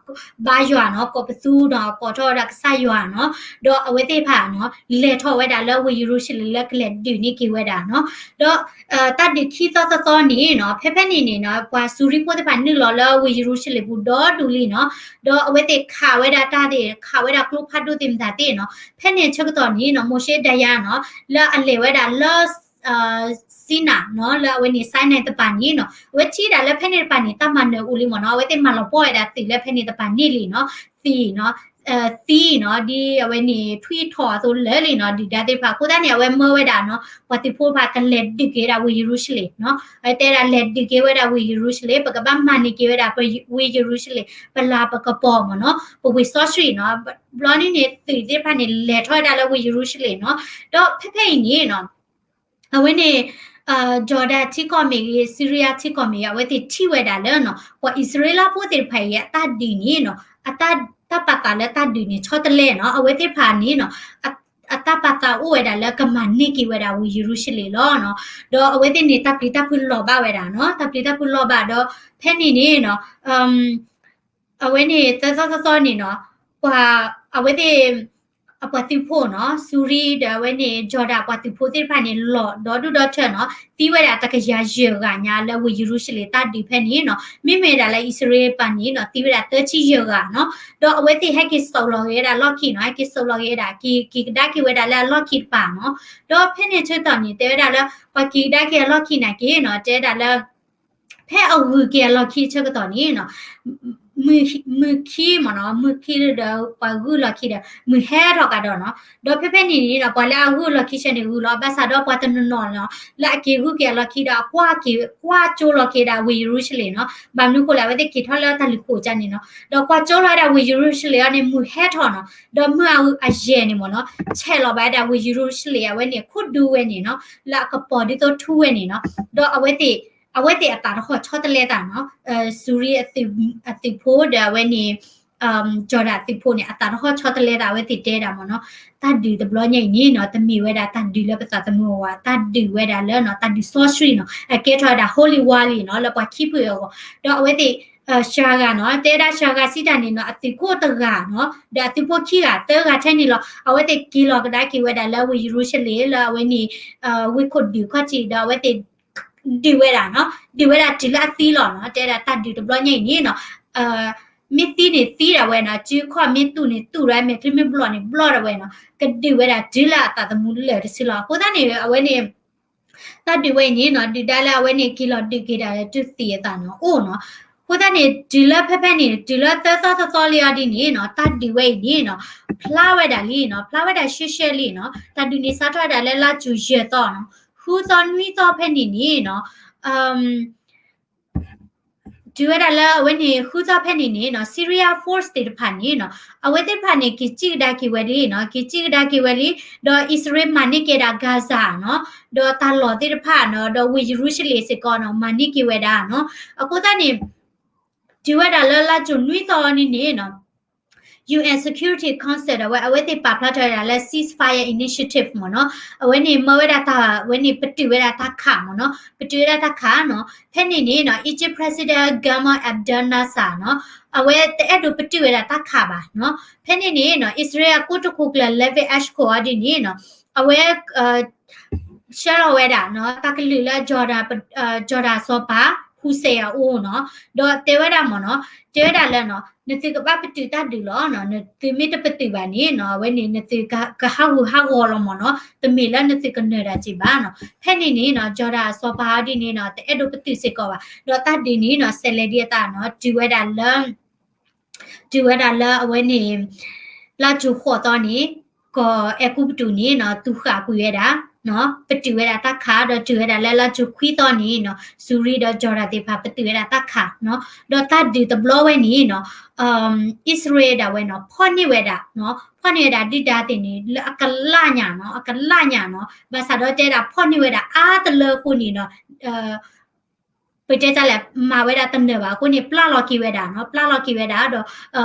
ဘါယွၤနီၤ ကိးပသူနီၤ ကိးထီၣ်ဝဲဒၣ်ကစၢ်ယွၤနီၤ ဒီးအဝဲသ့ၣ်တဖၣ်နီၤ လဲၤထီၣ်ဝဲဒၣ်လၢဝ့ၢ်ယရူၤၡလ့ၣ်လၢကလဲၤဒုးန့ၢ်က့ၤဝဲဒၣ်နီၤ ဒီး တၢ်ဒုးခံသီသီသီန့ၣ်နီၤ ဖဲဖဲန့ၣ်န့ၣ်နီၤ ပှၤစူၤရံဖိသ့ၣ်တဖၣ်နုာ်လီၤလၢဝ့ၢ်ယရူၤၡလ့ၣ်ပူၤဒီဒူၣ်လံနီၤ ဒီးအဝဲသ့ၣ်ခးဝဲဒၣ်တၢ်သ့ၣ် ခးဝဲဒၣ်ကျိဖးဒိၣ်သ့ၣ်မတၤသ့ၣ်နီၤ ဖဲန့ၣ်ဆၢကတီၢ်န့ၣ်နီၤ မိၤၡ့ဒၤယၤနီၤ လၢအလဲၤဝဲဒၣ်လၢ စံနၤနီၤ လၢအဝဲန့ၣ် စံနၤတပၤန့ၣ်နီၤ အဝဲထံၣ်ဒၣ်လၢဖဲန့ၣ်တပၤန့ၣ် တၢ်မၤနၢၤအိၣ်လံမ့ၢ်နီၤ အဝဲသ့ၣ်မၤလီၤပှီၢ်ဝဲဒၣ်သုးလၢဖဲန့ၣ်တပၤန့ၣ်လံနီၤ သံနီၤ သံနီၤ ဒ်အဝဲန့ၣ် ထွံၣ်ထီၣ်အသိးလၢာ်လံနီၤ ဒုၣ်ဒါသ့ၣ်တဖၣ် အဃိသတးန့ၣ် အဝဲမၢဝဲဒၣ်နီၤ ပှၤသုးဖိတဖၣ်ကလဲၤဒုးက့ၤဝဲဒၣ်ဝ့ၢ်ယရူၤၡလ့ၣ်နီၤ အဝဲတဲဒၣ်လဲၤဒုးက့ၤဝဲဒၣ်ဝ့ၢ်ယရူၤၡလ့ၣ် ပကဘၣ်မၤန့ၢ်က့ၤဝဲဒၣ်ဝ့ၢ်ယရူၤၡလ့ၣ် ပလၤပကပီၤမ့ၢ်နီၤ ပဝ့ၢ်စီဆှံနီၤ ဘျီန့ၣ်န့ၣ် သုးသ့ၣ်တဖၣ်န့ၣ် လဲၤထီၣ်ဝဲဒၣ်လၢဝ့ၢ်ယရူၤၡလ့ၣ်နီၤ ဒီးဖဲဖဲအံၤန့ၣ်နီၤ အဝဲန့ၣ် Jordan ထံကီၢ်မ့ၢ်ဂ့ၤ Syria ထံကီၢ်မ့ၢ်ဂ့ၤ အဝဲသ့ၣ်ထံၣ်ဝဲဒၣ်လၢနီၤ ပှၤအံၣ်စရ့လးဖိသ့ၣ်တဖၣ်အံၤ အတၢ်ဒုးန့ၣ်နီၤ အတၢ် တၢ်ပာ်သးလၢတၢ်ဒုးန့ၣ် ဆီတလဲနီၤ အဝဲသ့ၣ်တဖၣ်န့ၣ်နီၤ အ အတၢ်ပာ်သးအိၣ်ဝဲဒၣ်လၢကမၤန့ၢ်က့ၤဝဲဒၣ်ဝ့ၢ်ယရူၤၡလ့ၣ်လီၤနီၤ. ဒီးအဝဲသ့ၣ်န့ၣ် တၢ်ပျံၤတၢ်ဖုးလီၤဘၣ်ဝဲဒၣ်နီၤ, တၢ်ပျံၤတၢ်ဖုးလီၤဘၣ်ဒီး ဖဲန့ၣ်န့ၣ်နီၤ အဝဲန့ၣ် သၢသီသၢသီန့ၣ်နီၤ, ပှၤ အဝဲသ့ၣ် အပှၤသုးဖိနီၤ, စူၤရံဒီးအဝဲန့ၣ် ကၠီၤဒၣ်ပှၤသုးဖိသ့ၣ်တဖၣ်န့ၣ် လီၤဒီဒူၣ်ဒီထၢနီၤ, သံဝဲဒၣ်တကယၤယဲၢ်ဂၤညါလၢဝ့ၢ်ယရူၤၡလ့ၣ်တၢ်ဒုးဖဲန့ၣ်နီၤ, မ့မ့ၢ်ဒၣ်လၢအံၣ်စရ့လးပၤန့ၣ်နီၤ သံဝဲဒၣ်သၢဆံယဲၢ်ဂၤနီၤ, ဒီးအဝဲသ့ၣ်ဟဲက့ၤစိာ်လီၤက့ၤဝဲဒၣ်လီၢ်ခံနီၤ, ဟဲက့ၤစိာ်လီၤက့ၤဝဲဒၣ် က့ၤကဒါက့ၤဝဲဒၣ်လၢအလီၢ်ခံတပၤနီၤ, ဒီးဖဲန့ၣ်ဆၢကတီၢ်န့ၣ် တဲဝဲဒၣ်လၢ ပှၤက့ၤကဒါက့ၤအလီၢ်ခံနာ်က့နီၤ, တဲဝဲဒၣ်လၢ ဖဲအဂုၤက့ၤအလီၢ်ခံဆၢကတီၢ်န့ၣ်နီၤ, မုၢ်ခံမ့ၢ်နီၤ, မုၢ်ခံဒီးပှၤဂုၤလီၢ်ခံဒီး မုၢ်ဟဲထီၣ်ကဒီးနီၤ, ဒီးဖဲဖဲန့ၣ်န့ၣ်နီၤ ပှၤလၢအဂုၤလီၢ်ခံဆၢန့ၣ်ဂုၤလီၤ, ဘၣ်ဆၣ်ဒီးပှၤတနီၤနီၤနီၤ လၢအက့ၤဂုၤက့ၤအလီၢ်ခံဒီး အကွၢ်က့ၤ ကွၢ်ကၠိလီၤက့ၤဒၣ်ဝ့ၢ်ယရူၤၡလ့ၣ်နီၤ, ဘၣ်မနုၤဃိလဲၣ် အဝဲသ့ၣ်က့ၤထီၣ်လၢတၢ်လုၢ်ခိၣ်ကန့ၣ်နီၤ, ဒီးကွၢ်ကၠိလီၤဝဲဒၣ်ဝ့ၢ်ယရူၤၡလ့ၣ်အီၤန့ၣ် မုၢ်ဟဲထီၣ်နီၤ, ဒီးမုၢ်အယဲၢ်န့ၣ်မ့ၢ်နီၤ ဆဲးလီၤဘၣ်ဝဲဒၣ်ဝ့ၢ်ယရူၤၡလ့ၣ်အဝဲန့ၣ် ခိၣ်ဒူဝဲန့ၣ်နီၤ, လၢအကပီၤဒ်သိးထူဝဲန့ၣ်နီၤ, ဒီးအဝဲသ့ၣ် အဝဲသ့ၣ်အသးတဃီၣ်ဆီတလဲသးနီၤ, စူၤရံ အသုးဖိဒီးအဝဲန့ၣ် ကၠီၤဒၣ်သုးဖိန့ၣ် အသးတဃီၣ်ဆီတလဲသး အဝဲသ့ၣ်တဲဒၣ်မ့ၢ်နီၤ, တၢ်ဒုးတဘျီညါအံၤန့ၣ်နီၤ တမ့ၢ်ဝဲဒၣ်တၢ်ဒုးလၢပသးသမူအဂီၢ်, တၢ်ဒုးဝဲဒၣ်လၢနီၤ တၢ်ဒုးစီဆှံနီၤ, အကဲထီၣ်ဝဲဒၣ် holy war လံနီၤ လၢပှၤခံဖုအဂီၢ်, ဒီးအဝဲသ့ၣ် ရှၤဂၤနီၤ, တဲဒၣ်ရှၤဂၤစံးတၢ်န့ၣ်နီၤ အသုးခိၣ်တဂၤနီၤ ဒီးအသုးဖိခံဂၤ သၢဂၤထဲန့ၣ်လီၤ, အဝဲသ့ၣ်က့ၤလီၤကဒါက့ၤဝဲဒၣ်လၢဝ့ၢ်ယရူၤၡလ့ၣ်လၢအဝဲန့ၣ် ဝ့ၢ်ခိၣ်ဒုးခီၣ်ထံး ဒီးအဝဲသ့ၣ် ဒုးဝဲဒၣ်နီၤ, ဒုးဝဲဒၣ်တုၤလၢအသံလီၤနီၤ, တဲဒၣ်တၢ်ဒုးတဘျီညါအံၤန့ၣ်နီၤ မ့ၢ်သံန့ၣ်သံဒၣ်ဝဲနီၤ, စုခီၣ်မ့ၢ်တူၢ်န့ၣ်တူၢ်ဒၣ်ဝဲ, မဲာ်ချံမ့ၢ်ဘျီၣ်န့ၣ်ဘျီၣ်ဒၣ်ဝဲနီၤ, ကဒုးဝဲဒၣ်တုၤလၢအသးသမူလၢာ်တစုလီၤ. အဃိသတးန့ၣ် အဝဲန့ၣ် တၢ်ဒုးဝဲအံၤန့ၣ်နီၤ ဒုၣ်ဒါလၢအဝဲန့ၣ်က့ၤလီၤဒုးက့ၤဒၣ်လၢ တူၢ်သံအသးနီၤ အိၣ်နီၤ. အဃိသတးန့ၣ် တုၤလၢဖဲဖဲန့ၣ် တုၤလၢသၢသီသီသီလံအီၤဒ်န့ၣ်နီၤ တၢ်ဒုးဝဲအံၤန့ၣ်နီၤ ဖျါဝဲဒၣ်လံနီၤ, ဖျါဝဲဒၣ်ရှဲရှဲလံနီၤ. တၢ်ဒုးန့ၣ်စးထီၣ်ဝဲဒၣ်လၢလါကၠူၤယဲၢ်သီနီၤ, ဃုသီနွံသီဖဲန့ၣ်န့ၣ်နီၤ တုၤဝဲဒၣ်လၢအဝဲန့ၣ် ဃုသီဖဲန့ၣ်န့ၣ်နီၤ Syria force သ့ၣ်တဖၣ်န့ၣ်နီၤ အဝဲသ့ၣ်တဖၣ်န့ၣ် က့ၤစံၣ်ကဒါက့ၤဝဲလံနီၤ, က့ၤစံၣ်ကဒါက့ၤဝဲလံ, ဒီးအံၣ်စရ့လးမၤန့ၢ်က့ၤဒၣ် Gaza နီၤ, ဒီးတၢ်လီၢ်သ့ၣ်တဖၣ်နီၤ, ဒီးဝ့ၢ်ယရူၤၡလ့ၣ်စ့ၢ်ကီးနီၤ မၤန့ၢ်က့ၤဝဲဒၣ်နီၤ. အဃိသတးန့ၣ် တုၤဝဲဒၣ်လၢလါကၠူၤနွံသီန့ၣ်န့ၣ်နီၤ UN Security Council ဒီးဝဲ အဝဲသ့ၣ်ပာ်ဖျါထီၣ်ဝဲဒၣ်လၢ ceasefire initiative မ့ၢ်နီၤ, အဝဲန့ၣ်မၢဝဲဒၣ်တၢ် အဝဲန့ၣ်ပတုာ်ဝဲဒၣ်တၢ်ခးမ့ၢ်နီၤ, ပတုာ်ဝဲဒၣ်တၢ်ခးနီၤ. ဖဲန့ၣ်န့ၣ်နီၤ Egypt President Gamal Abdel Nasser နီၤ အဝဲတအဲၣ်ဒိးပတုာ်ဝဲဒၣ်တၢ်ခးဘၣ်နီၤ. ဖဲန့ၣ်န့ၣ်နီၤ အံၣ်စရ့လးအကိတိာ်ခိၣ်ကျၢၢ် Levi Eshkol အီၤဒ်န့ၣ်နီၤ အဝဲ ဆှၢလီၤဝဲဒၣ်နီၤ တၢ်ကလုၢ်လၢ Jordan ပ Jordan စီၤပၤ Hussein အအိၣ်နီၤ, ဒီးတဲဝဲဒၣ်မ့ၢ်နီၤ, တဲဝဲဒၣ်လၢနီၤ နသုကဘၣ်ပတုာ်တၢ်ဒုးလီၤနီၤ, နသုမ့ၢ်တပတုာ်ဘၣ်န့ၣ်နီၤ အဝဲန့ၣ် နသုကဟးဂူာ်ဟးဂီၤလီၤမ့ၢ်နီၤ, တမ့ၢ်လၢနသုကနၢၤတၢ်စ့ၢ်ဘၣ်နီၤ. ဖဲန့ၣ်န့ၣ်နီၤ Jordan အစီၤပၤအီၤဒ်န့ၣ်နီၤ တအဲၣ်ဒိးပတုာ်စ့ၢ်ကီးဘၣ်, ဒီးတၢ်ဒုးန့ၣ်နီၤ စဲးလဲၤဒ်အသးနီၤ တုၤဝဲဒၣ်လၢ တုၤဝဲဒၣ်လၢအဝဲန့ၣ် လါကၠူၤဃိးသီန့ၣ် ကီၢ်အဲၤကူပတူးန့ၣ်နီၤ သူၣ်ဃာ်ကွံာ်ဝဲဒၣ် ပတုာ်ဝဲဒၣ်တၢ်ခး ဒီးတုၤဝဲဒၣ်လၢလါကၠူၤခွံသီန့ၣ်နီၤ စူၤရံဒီးကၠီၤဒၣ်သ့ၣ်တဖၣ် ပတုာ်ဝဲဒၣ်တၢ်ခးနီၤ. ဒီးတၢ်ဒုးတဘျီဝဲန့ၣ်နီၤ အံၣ်စရ့လးဒၣ်ဝဲနီၤ ဖီၣ်န့ၢ်ဝဲဒၣ် ဖီၣ်န့ၢ်ဝဲဒၣ်ဒုၣ်ဒါသ့ၣ်န့ၣ် လၢအကလၣ်ညါနီၤ အကလၣ်ညါနီၤ ဘၣ်ဆၣ်ဒီးတဲဒၣ်ဖီၣ်န့ၢ်ဝဲဒၣ်အါတလၢအဃိန့ၣ်ဒီး ပတဲတၢ်လဲၣ် မၤဝဲဒၣ်တနၢၤဘၣ်အဃိန့ၣ် ပျၢ်လီၤက့ၤဝဲဒၣ်နီၤ ပျၢ်လီၤက့ၤဝဲဒၣ်ဒီး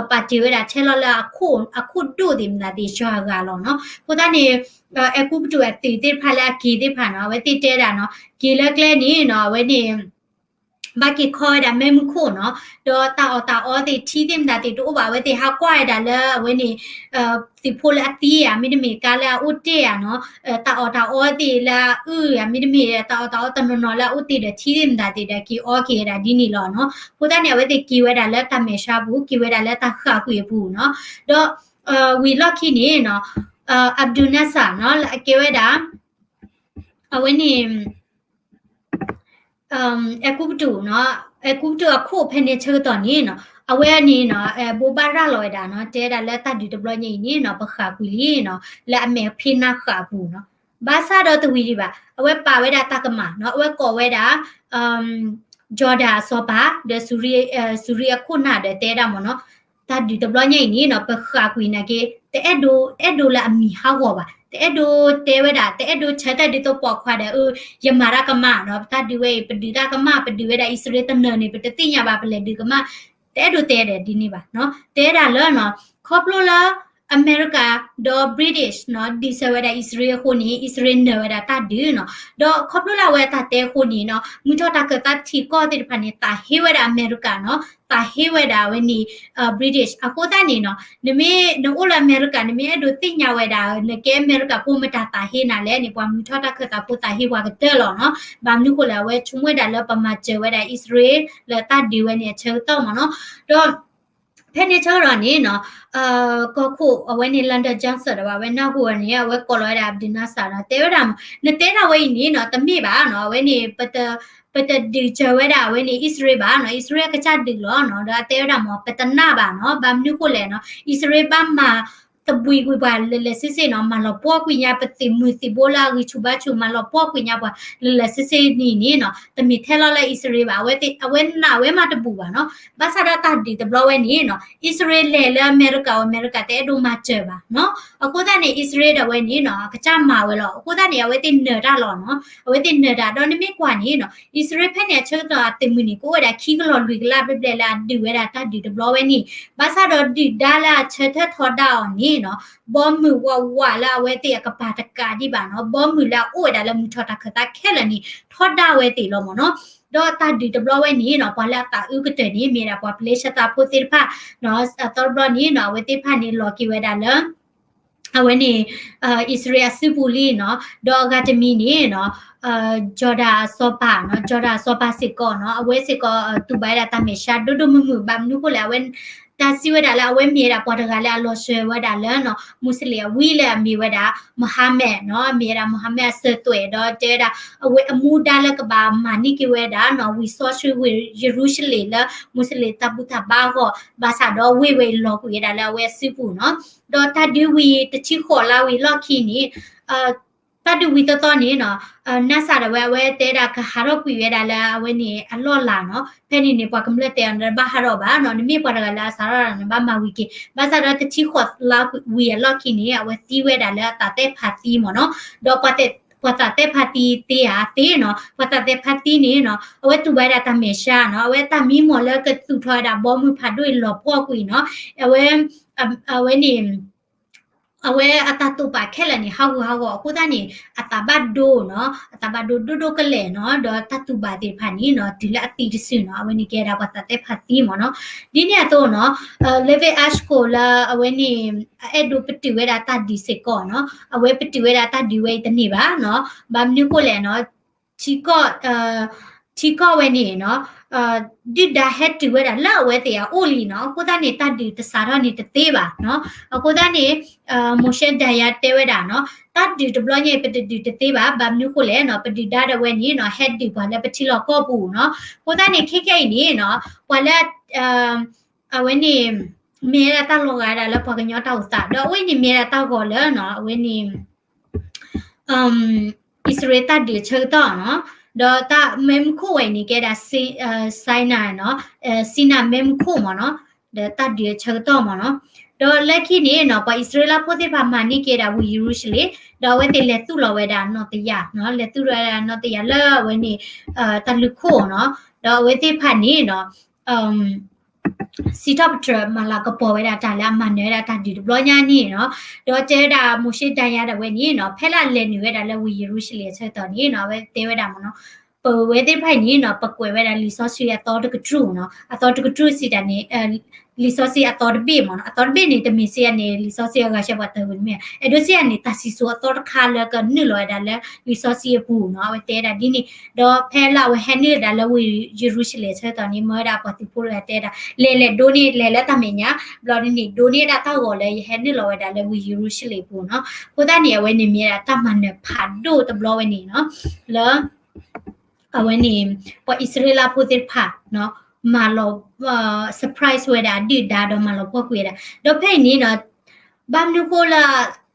ပာ်တ့ၢ်ဝဲဒၣ်ထဲလီၤလၢ အခိၣ်ဒိၣ်သ့ၣ်မတၤသ့ၣ် ယွၤအဂၤလီၤနီၤ. အဃိသတးန့ၣ် အဲၤကူပတူးအသုးသ့ၣ်တဖၣ်လၢအက့ၤသ့ၣ်တဖၣ်နီၤ အဝဲသ့ၣ်တဲဒၣ်နီၤ က့ၤလၢကျဲန့ၣ်နီၤ အဝဲန့ၣ် ဘၣ်က့ၤခီဝဲဒၣ်မ့ၢ်မုၢ်ခိၣ်နီၤ ဒီးတၢ်အီၣ်တၢ်အီသ့ၣ် ထံသ့ၣ်မတၤသ့ၣ်တအိၣ်ဘၣ် အဝဲသ့ၣ်ဟးကွၢ်ဝဲဒၣ်လၢအဝဲန့ၣ် သုးဖိလၢအသံဧါ မ့တမ့ၢ်ကါလၢအအိၣ်တ့ၢ်ဧါနီၤ တၢ်အီၣ်တၢ်အီသ့ၣ်လၢအအုၣ်ဧါ မ့တမ့ၢ်တၢ်အီၣ်တၢ်အီတနီၤနီၤလၢအအိၣ်တ့ၢ်ဒီးထံသ့ၣ်မတၤသ့ၣ်ဒီးက့ၤအီက့ၤဝဲဒၣ်ဒ်န့ၣ်လီၤနီၤ. အဃိသတးန့ၣ် အဝဲသ့ၣ်က့ၤဝဲဒၣ်လၢတၢ်မဲာ်ဆှးပူၤ က့ၤဝဲဒၣ်လၢတၢ်ဃာ်ကွံာ်အပူၤနီၤ ဒီး ဝံၤလီၢ်ခံန့ၣ်နီၤ Abdel Nasser နီၤ လၢအကဲဝဲဒၣ် အဝဲန့ၣ် အဲၤကူပတူးနီၤ အဲၤကူပတူးအခိၣ်ဖဲန့ၣ်ဆၢကတီၢ်န့ၣ်နီၤ အဝဲန့ၣ်နီၤ ဘိးဘၣ်ရၤလီၤဝဲဒၣ်နီၤ တဲဝဲဒၣ်လၢတၢ်ဒုးတဘျီညါအံၤန့ၣ်နီၤ ပဃာ်ကွံာ်လံနီၤ လၢအမဲာ်ဖ့နၢ်ဃာ်အပူၤနီၤ ဘၣ်ဆၣ်ဒီးတဝံၤဒံးဘၣ် အဝဲပာ်ဝဲဒၣ်တၢ်ကမၣ်နီၤ အဝဲကိးဝဲဒၣ် Jordan အစီၤပၤ ဒီး စူၤရံ အခိၣ်နၢ်ဒီးတဲဒၣ်မ့ၢ်နီၤ တၢ်ဒုးတဘျီညါအံၤန့ၣ်နီၤ ပဃာ်ကွံာ်နာ်က့ တအဲၣ်ဒိး အဲၣ်ဒိးလၢအမံၤဟးဂီၤဘၣ် တအဲၣ်ဒိးတဲဝဲဒၣ် တအဲၣ်ဒိးဆၢထၢၣ်ဒ်သိးပိာ်ခွါဒီး အၢ ယမၤတၢ်ကမၣ်နီၤ ပတၢ်ဒုးဝဲအံၤ ပဒုးတၢ်ကမၣ် ပဒုးဝဲဒၣ်အံၣ်စရ့လးတနၢၤန့ၣ် ပတသ့ၣ်ညါဘၣ် ပလဲၤဒုးကမၣ် တအဲၣ်ဒိးတဲဒီးဒ်န့ၣ်ဘၣ်နီၤ တဲဒၣ်လၢနီၤ ခီဖျိလၢ အမဲရကၤ ဒီး British နီၤ ဒုးစၢၤဝဲဒၣ်အံၣ်စရ့လးအဃိန့ၣ် အံၣ်စရ့လးနၢၤဝဲဒၣ်တၢ်ဒုးနီၤ. ဒီးခီဖျိလၢအဝဲအတၢ်တဲအဃိန့ၣ်နီၤ မုၢ်ထီၣ်တၢ်ခၢၣ်သးထံကီၢ်သ့ၣ်တဖၣ်န့ၣ် သးဟ့ဝဲဒၣ်အမဲရကၤနီၤ သးဟ့ဝဲဒၣ်အဝဲန့ၣ် British အဃိသတးန့ၣ်နီၤ နမ့ၢ်နအိၣ်လၢအမဲရကၤ နမ့ၢ်အဲၣ်ဒိးသ့ၣ်ညါဝဲဒၣ် နကဲအမဲရကၤဖိမတၤသးဟ့နၤလဲၣ်န့ၣ် ပှၤမုၢ်ထီၣ်တၢ်ခၢၣ်သးဖိသးဟ့ပှၤကတၢၢ်လီၤနီၤ. ဘၣ်မနုၤဃိလဲၣ် အဝဲဆိကမိၣ်ဝဲဒၣ်လၢပမၤစၢၤဝဲဒၣ်အံၣ်စရ့လးလၢတၢ်ဒုးဝဲန့ၣ်အဆၢကတီၢ်မ့ၢ်နီၤ. ဒီး ဖဲန့ၣ်ဆၢကတီၢ်န့ၣ်နီၤ ကီၢ်ခိၣ်အဝဲန့ၣ် Lyndon Johnson ဒီးဘၣ် အဝဲနၢ်ဟူအီၤန့ၣ် အဝဲကိးလီၤဝဲဒၣ် Abdel Nasser နီၤ တဲဝဲဒၣ်မ့ၢ် နတဲဒၣ်ဝဲအံၤန့ၣ်နီၤ တမ့ၢ်ဘၣ်နီၤ အဝဲန့ၣ် ပတ ပတဒုးစၢၤဝဲဒၣ်အဝဲန့ၣ် အံၣ်စရ့လးဘၣ်နီၤ အံၣ်စရ့လးကစၢ်ဒုးလီၤနီၤ. ဒီးအတဲဝဲဒၣ်မ့ၢ် ပတနာ်ဘၣ်နီၤ ဘၣ်မနုၤဃိလဲၣ်နီၤ အံၣ်စရ့လးဘၣ်မၤသဘှံးကွံာ်ပှၤလၢာ်လၢာ်ဆ့ဆ့နီၤ မၤလီၤပှီၢ်ကွံာ်ညါပသံၣ်မုၢ်သံၣ်ဘိလၢအဂံၢ်ဆူၣ်ဘါဆူၣ် မၤလီၤပှီၢ်ကွံာ်ညါပှၤလၢာ်လၢာ်ဆ့ဆ့န့ၣ်န့ၣ်နီၤ တမ့ၢ်ထဲလီၤလၢအံၣ်စရ့လးဘၣ် အဝဲသ့ၣ် အဝဲနာ်ဝဲမးတဘူၣ်ဘၣ်နီၤ. ဘၣ်ဆၣ်ဒီးတၢ်ဒုးတဘျီဝဲန့ၣ်နီၤ အံၣ်စရ့လးလဲၤလၢအမဲရကၤ အမဲရကၤတအဲၣ်ဒိးမၤစၢၤဘၣ်နီၤ. အဃိသတးန့ၣ် အံၣ်စရ့လးဒၣ်ဝဲန့ၣ်နီၤ အကစၢ်မၤဝဲလီၤ. အဃိသတးန့ၣ် အဝဲသ့ၣ်နၢၤတၢ်လီၤနီၤ အဝဲသ့ၣ်နၢၤတၢ် ဒီးနမ့ၢ်ကွၢ်န့ၣ်နီၤ အံၣ်စရ့လးဖဲန့ၣ်အဆၢကတီၢ်အသုးမုၢ်န့ၣ် ကအိၣ်ဝဲဒၣ်ခံကလီၢ်လွံၢ်ကလးဘျဲၣ်ဘျဲၣ်လၢအဒုးဝဲဒၣ်တၢ်ဒုးတဘျီဝဲန့ၣ် ဘၣ်ဆၣ်ဒီးဒုၣ်ဒါလၢအဆၢထၢၣ်ထီဒါအီၤန့ၣ်နီၤ ဘီမုၢ်ဝးဝးလၢအဝဲသ့ၣ်အကပၤတကးဒံးဘၣ်နီၤ ဘီမုၢ်လၢအအိၣ်ဝဲဒၣ်လၢမုၢ်ထီၣ်တၢ်ခၢၣ်သးခဲလၢာ်န့ၣ် ထီဒါဝဲသ့ၣ်လီၤမ့ၢ်နီၤ. ဒီးတၢ်ဒုးတဘျီဝဲန့ၣ်နီၤ ပှၤလၢအသးအုးကတၢၢ်န့ၣ် မ့ၢ်ဒၣ်ပှၤပလ့ၡသးဖိသ့ၣ်တဖၣ်နီၤ အသီတဘျီန့ၣ်နီၤ အဝဲသ့ၣ်တဖၣ်န့ၣ် လီၤက့ၤဝဲဒၣ်လၢ အဝဲန့ၣ် အံၣ်စရ့လးအစုပူၤလံနီၤ ဒီးအဂၤတမံၤန့ၣ်နီၤ Jordan အစီၤပၤနီၤ Jordan အစီၤပၤစ့ၢ်ကီးနီၤ အဝဲစ့ၢ်ကီးတူၢ်ဘၣ်ဝဲဒၣ်တၢ်မဲာ်ဆှးဒိၣ်ဒိၣ်မုၢ်မုၢ် ဘၣ်မနုၤဃိလဲၣ် အဝဲ တၢ်စံးဝဲဒၣ်လၢအဝဲမ့ၢ်ဝဲဒၣ်ပှၤတဂၤလၢအလီၤစၢၤဝဲဒၣ်လၢနီၤ မူးစလ့ၣ်အဝံလၢအမ့ၢ်ဝဲဒၣ် Mohammed နီၤ အမ့ၢ်ဝဲဒၣ် Mohammed အစၢၤသွဲၣ် ဒီးတဲဝဲဒၣ် အဝဲအမူဒါလၢကဘၣ်မၤန့ၢ်က့ၤဝဲဒၣ်နီၤ ဝံၤစီဆှံဝ့ၢ်ယရူၤၡလ့ၣ်လၢ မူးစလ့ၣ်တၢ်ဘူၣ်တၢ်ဘါအဂီၢ် ဘၣ်ဆၣ်ဒီးဝ့ၢ်ဝဲအံၤလီၤကွံာ်ဝဲဒၣ်လၢအဝဲအစုပူၤနီၤ ဒီးတၢ်ဒုးဝံၤတဆံဃိးလါဝံၤအလီၢ်ခံန့ၣ် တၢ်ဒုးဝံၤသီသီန့ၣ်နီၤ Nasser ဒၣ်ဝဲ အဝဲတဲဒၣ်ကဟးထီၣ်ကွံာ်ဝဲဒၣ်လၢအဝဲန့ၣ်အလီၢ်လၤနီၤ ဖဲန့ၣ်န့ၣ် ပှၤကမျၢၢ်တဲအီၤ နတဘၣ်ဟးထီၣ်ဘၣ်နီၤ နမ့ၢ်ပှၤတဂၤလၢအစးထီၣ်တၢ် နဘၣ်မၤဝံၤက့ၤ ဘၣ်ဆၣ်ဒီးတဆံဃိးလါဝံၤအလီၢ်ခံန့ၣ် အဝဲသံဝဲဒၣ်လၢအသးသဲဖးသံမ့ၢ်နီၤ ဒီး ပှၤသးသဲဖးသံသ့ဧါ သ့နီၤ ပှၤသးသဲဖးသံန့ၣ်နီၤ အဝဲတူၢ်ဘၣ်ဝဲဒၣ်တၢ်မဲာ်ဆှးနီၤ အဝဲတၢ်မံမီၢ်လၢကသူၣ်ထီၣ်ဝဲဒၣ်ဘီမုၢ်ဖးဒိၣ်အံၤလီၤပှီၢ်ကွံာ်နီၤ အဝဲ အဝဲန့ၣ် အဝဲအတၢ်တိာ်ပာ်ခဲလၢာ်န့ၣ် ဟးဂူာ်ဟးဂီၤအဃိသတးန့ၣ် အသးဘၣ်ဒိနီၤ အသးဘၣ်ဒိဒိၣ်ဒိၣ်ကလဲာ်နီၤ ဒီးတၢ်တူၢ်ဘၣ်သ့ၣ်တဖၣ်န့ၣ်နီၤ တုၤလၢအသံတစုနီၤ အဝဲန့ၣ်ကဲဒၣ်ပှၤသးသဲဖးသံမ့ၢ်နီၤ ဒ်န့ၣ်အသိးနီၤ Levy Ashcol လၢအဝဲန့ၣ် အအဲၣ်ဒိးပတုာ်ဝဲဒၣ်တၢ်ဒုးစ့ၢ်ကီးနီၤ အဝဲပတုာ်ဝဲဒၣ်တၢ်ဒုးဝဲအံၤတန့ၢ်ဘၣ်နီၤ ဘၣ်မနုၤဃိလဲၣ်နီၤ ထံကီၢ် ထံကီၢ်ဝဲန့ၣ်နီၤ ဒုၣ်ဒါဟဲတုၤဝဲဒၣ်လၢအဝဲသ့ၣ်အအိၣ်လံနီၤ အဃိသတးန့ၣ် တၢ်ဒုးတစးထီၣ်န့ၣ်တသ့ဘၣ်နီၤ အဃိသတးန့ၣ် Moshe Dayan တဲဝဲဒၣ်နီၤ တၢ်ဒုးတဘျီညါအံၤ ပတဒုးတသ့ဘၣ် ဘၣ်မနုၤဃိလဲၣ်နီၤ ပဒုၣ်ဒါဒၣ်ဝဲန့ၣ်နီၤ ဟဲဒုးပှၤလၢပထံလီၢ်ကီၢ်ပူၤနီၤ အဃိသတးန့ၣ် ခဲခဲအံၤန့ၣ်နီၤ ပှၤလၢ အဝဲန့ၣ် မ့ၢ်ဝဲဒၣ်တၢ်လီၤဂာ်ဒၣ်လၢပှၤကညီတၢ်အိၣ်သး ဒီးအဝဲန့ၣ်မ့ၢ်ဝဲဒၣ်တၢ်ဂီၤလၢနီၤ အဝဲန့ၣ် အံၣ်စရ့လးတၢ်ဒုးအဆၢကတီၢ်နီၤ ဒီးတၢ်မဲမုၢ်ခိၣ်ဝဲအံၤန့ၣ် ကဲဒၣ် Sinai နီၤ Sinai မဲမုၢ်ခိၣ်မ့ၢ်နီၤ ဒီးတၢ်ဒုးအဆၢကတီၢ်မ့ၢ်နီၤ ဒီးလၢခံန့ၣ်နီၤ ပှၤအံၣ်စရ့လးဖိသ့ၣ်တဖၣ်မၤန့ၢ်က့ၤဒၣ်ဝ့ၢ်ယရူၤၡလ့ၣ် ဒီးအဝဲသ့ၣ်လဲၤသူၣ်လီၤဝဲဒၣ်နီၢ်တယၢ်နီၤ လဲၤသူၣ်လီၤဝဲဒၣ်နီၢ်တယၢ်လၢအဝဲန့ၣ် တၢ်လုၢ်ခိၣ်နီၤ ဒီးအဝဲသ့ၣ်တဖၣ်န့ၣ်နီၤ စံးထီၣ်ပတြၢၤမၤလၤကပီၤဝဲဒၣ်တၢ်လၢအမၤနၢၤဝဲဒၣ်တၢ်ဒုးတဘျီညါန့ၣ်နီၤ ဒီးတဲဝဲဒၣ် Moshe Dayan ဒၣ်ဝဲန့ၣ်နီၤ ဖဲလၢအလဲၤနုာ်ဝဲဒၣ်လၢဝ့ၢ်ယရူၤၡလ့ၣ်အဆၢကတီၢ်န့ၣ်နီၤ အဝဲတဲဝဲဒၣ်မ့ၢ်နီၤ ပဝဲသ့ၣ်တဖၣ်အံၤန့ၣ်နီၤ ပကွဲးဝဲဒၣ်လံာ်စီဆှံအသီတကတြူၢ်နီၤ အသီတကတြူၢ်စံးတၢ်န့ၣ် လံာ်စီဆှံအသီတဘ့ၣ်မ့ၢ်နီၤ အသီတဘ့ၣ်န့ၣ် တမ့ၢ်စံးယၤန့ၣ် လံာ်စီဆှံအဂၤရှဲပှၤတၢ်ဝဲတမ့ၢ် အဲၣ်ဒိးစံးယၤန့ၣ် တၢ်စံၣ်စိၤအသီတခါလၢကနုာ်လီၤဝဲဒၣ်လၢလံာ်စီဆှံအပူၤနီၤ အဝဲတဲဒၣ်ဒ်န့ၣ် ဒီးဖဲလၢအဝဲဟဲနုာ်ဒၣ်လၢဝ့ၢ်ယရူၤၡလ့ၣ်အဆၢကတီၢ်န့ၣ် မၢဝဲဒၣ်ပှၤသုးဖိတဂၤတဲဒၣ် လဲၤလဲၤဒိးန့ၢ် လဲၤလၢတၢ်မဲာ်ညါ ဘျီဒ်န့ၣ် ဒိးန့ၢ်ဒၣ်တၢ်ဂီၤလၢယဟဲနုာ်လီၤဝဲဒၣ်လၢဝ့ၢ်ယရူၤၡလ့ၣ်အပူၤနီၤ အဃိသတးန့ၣ် အဝဲန့ၣ်မ့ၢ်ဒၣ်တၢ်မၤနၢၤဖးဒိၣ်တဘျီဝဲန့ၣ်နီၤ လၢ အဝဲန့ၣ် ပှၤအံၣ်စရ့လးဖိသ့ၣ်တဖၣ် မၤလီၤ surprise ဝဲဒၣ်အဒုၣ်ဒါဒီးမၤလီၤပှီၢ်ကွံာ်ဝဲဒၣ် ဒီးဖဲအံၤန့ၣ်နီၤ ဘၣ်မနုၤဃိလၢ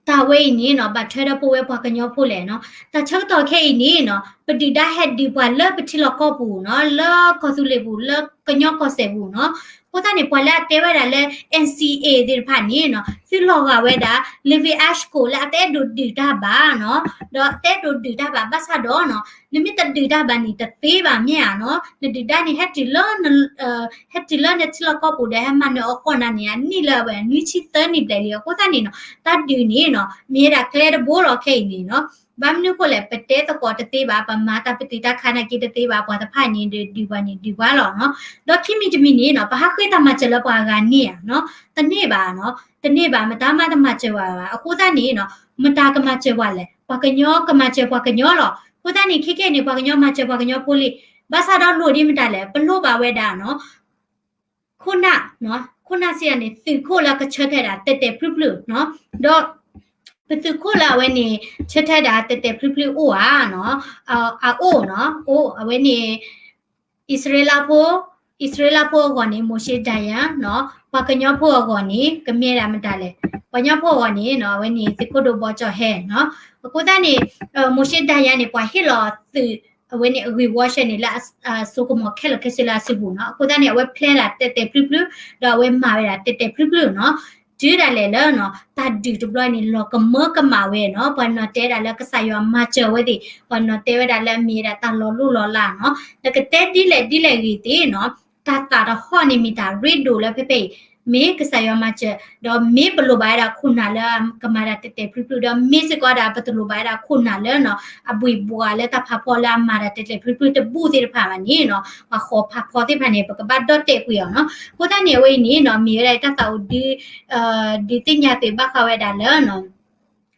တၢ်ဝဲအံၤန့ၣ်နီၤ ဘၣ်ထွဲဒီးပဝဲပှၤကညီဖိလဲၣ်နီၤ တၢ်ဆၢကတီၢ်ခဲအံၤန့ၣ်နီၤ ပဒုၣ်ဒါဟဲဒုးပှၤလၢပထံလီၢ်ကီၢ်ပူၤနီၤ လၢကီၢ်သူလ့ၤပူၤ လၢ ကညီကီၢ်စဲၣ်ပူၤနီၤ. အဃိသတးန့ၣ် ပှၤလၢအတဲဝဲဒၣ်လၢ N C A သ့ၣ်တဖၣ်န့ၣ်နီၤ သုလီၤဂာ်ဝဲဒၣ် Lviv Ashko လၢအတအဲၣ်ဒိးဒုးတၢ်ဘၣ်နီၤ, ဒီးတအဲၣ်ဒိးဒုးတၢ်ဘၣ် ဘၣ်ဆၣ်ဒီးနီၤ နမ့ၢ်တဒုးတၢ်ဘၣ်န့ၣ် တသ့ဘၣ်မ့ၢ်ဧါနီၤ. နဒုးတၢ်န့ၣ် ဟဲတုၤလၢ ဟဲတုၤလၢနထံလီၢ်ကီၢ်ပူၤဒီး ဟဲမၤနၢၤအီၤဃီနၤန့ၣ် အနံၣ်လၢအဝဲနွံဆံသၢနံၣ်ဘျဲၣ်လံ. အဃိသတးန့ၣ်နီၤ တၢ်ဒုးန့ၣ်နီၤ မ့ၢ်ဝဲဒၣ်ကျဲတဘိလီၤခဲအံၤန့ၣ်နီၤ. ဘၣ်မနုၤအဃိလဲၣ် ပတဲသကိးတသ့ဘၣ်, ပမၤတၢ်ပတုာ်တၢ်ခးနာ်က့တသ့ဘၣ်, ပှၤတဖၣ်န့ၣ်ဒီး ဒုးပှၤန့ၣ်ဒုးပှၤလီၤနီၤ. ဒီးခံမံၤတမံၤန့ၣ်နီၤ ပဟးဃ့တၢ်မၤစၢၤလၢပှၤအဂၤန့ၣ်ဧါနီၤ, တန့ၢ်ဘၣ်နီၤ, တန့ၢ်ဘၣ်, မတၤမးတမၤစၢၤဘၣ်ဘၣ်. အဃိသတးန့ၣ်နီၤ မတၤကမၤစၢၤပှၤလဲၣ်, ပှၤကညီကမၤစၢၤပှၤကညီလီၤ. အဃိသတးန့ၣ် ခဲကနံၣ်အံၤန့ၣ် ပှၤကညီမၤစၢၤပှၤကညီဖိလံ, ဘၣ်ဆၣ်ဒီးလိၣ်ဒ်မတၤလဲၣ်, ပလိၣ်ဘၣ်ဝဲဒၣ်နီၤ ခိၣ်နၢ်, ခိၣ်နၢ်စံးယၤန့ၣ် သုးခိၣ်လၢကဆၢထၢၣ်ဒၣ်တဲာ်တဲာ်ဖျုးဖျုးနီၤ, ဒီး ပသုးခိၣ်လၢအဝဲန့ၣ် ဆၢထၢၣ်ဒၣ်တဲာ်တဲာ်ဖျုးဖျုးအိၣ်ဧါနီၤ, အအိၣ်နီၤ, အိၣ်အဝဲန့ၣ် အံၣ်စရ့လးဖိ, အံၣ်စရ့လးဖိအဂီၢ်န့ၣ် မိၤၡ့ဒၤယၤနီၤ, ပှၤကညီဖိအဂီၢ်န့ၣ် ကမ့ၢ်ဒၣ်မတၤလဲၣ်, ပှၤကညီဖိအဂီၢ်န့ၣ်နီၤ အဝဲန့ၣ်သုးခိၣ်ဒိၣ်ဘီကၠီၣ်ဟဲနီၤ. အဃိသတးန့ၣ် မိၤၡ့ဒၤယၤန့ၣ် ပှၤဟ့ၣ်လီၤသုး အဝဲန့ၣ်အဂ့ၢ်ဝီဆဲန့ၣ် လၢအစိကမီၤခဲလၢာ်ခဲဆ့လၢအစုပူၤနီၤ. အဃိသတးန့ၣ် အဝဲဖျဲဒၣ်တဲာ်တဲာ်ဖျုးဖျုး, ဒီးအဝဲမၤဝဲဒၣ်တဲာ်တဲာ်ဖျုးဖျုးနီၤ. တုၤဒၣ်လဲာ်လၢနီၤ တၢ်ဒုးတဘျီန့ၣ် လီၤကမၢကမၣ်ဝဲနီၤ, ပှၤနီၤတဲဒၣ်လၢကစၢ်ယွၤမၤစၢၤဝဲသ့ၣ်, ပှၤနီၤတဲဝဲဒၣ်လၢအမ့ၢ်ဝဲဒၣ်တၢ်လီၤလိၢ်လီၤလးနီၤ. နကတဲဒ်လဲၣ်ဒ်လဲၣ်ဂ့ၤသ့ၣ်နီၤ, တၢ်သၣ်တဟီၣ်န့ၣ်မ့ၢ်တၢ်ရ့ဒိၣ်လၢဖဲဖဲအံၤ, မ့ၢ်ကစၢ်ယွၤမၤစၢၤ, ဒီးမ့ၢ်ပလိၣ်ဘၣ်ဝဲဒၣ်ခိၣ်နၢ်လၢကမၤဒၣ်တဲာ်တဲာ်ဖျုးဖျုး, ဒီးမ့ၢ်စ့ၢ်ကီးဒၣ်ပတလိၣ်ဘၣ်ဝဲဒၣ်ခိၣ်နၢ်လၢနီၤ အဘှ့ၣ်ဘှီၣ်လၢတၢ်ဖးဖီလၢအမၤတၢ်တဲာ်တဲာ်ဖျုးဖျုးတဘူၣ်သ့ၣ်တဖၣ်ဘၣ်န့ၣ်နီၤ, ပှၤဃီၤဖးဖီသ့ၣ်တဖၣ်န့ၣ် ပကဘၣ်ဒီၣ်တဲာ်ကွံာ်အီၤနီၤ. အဃိသတးန့ၣ် အဝဲအံၤန့ၣ်နီၤ မ့ၢ်ဝဲဒၣ်တၢ်သးအိၣ်ဒု ဒုးသ့ၣ်ညါသုးဘၣ်ဃးဝဲဒၣ်လၢနီၤ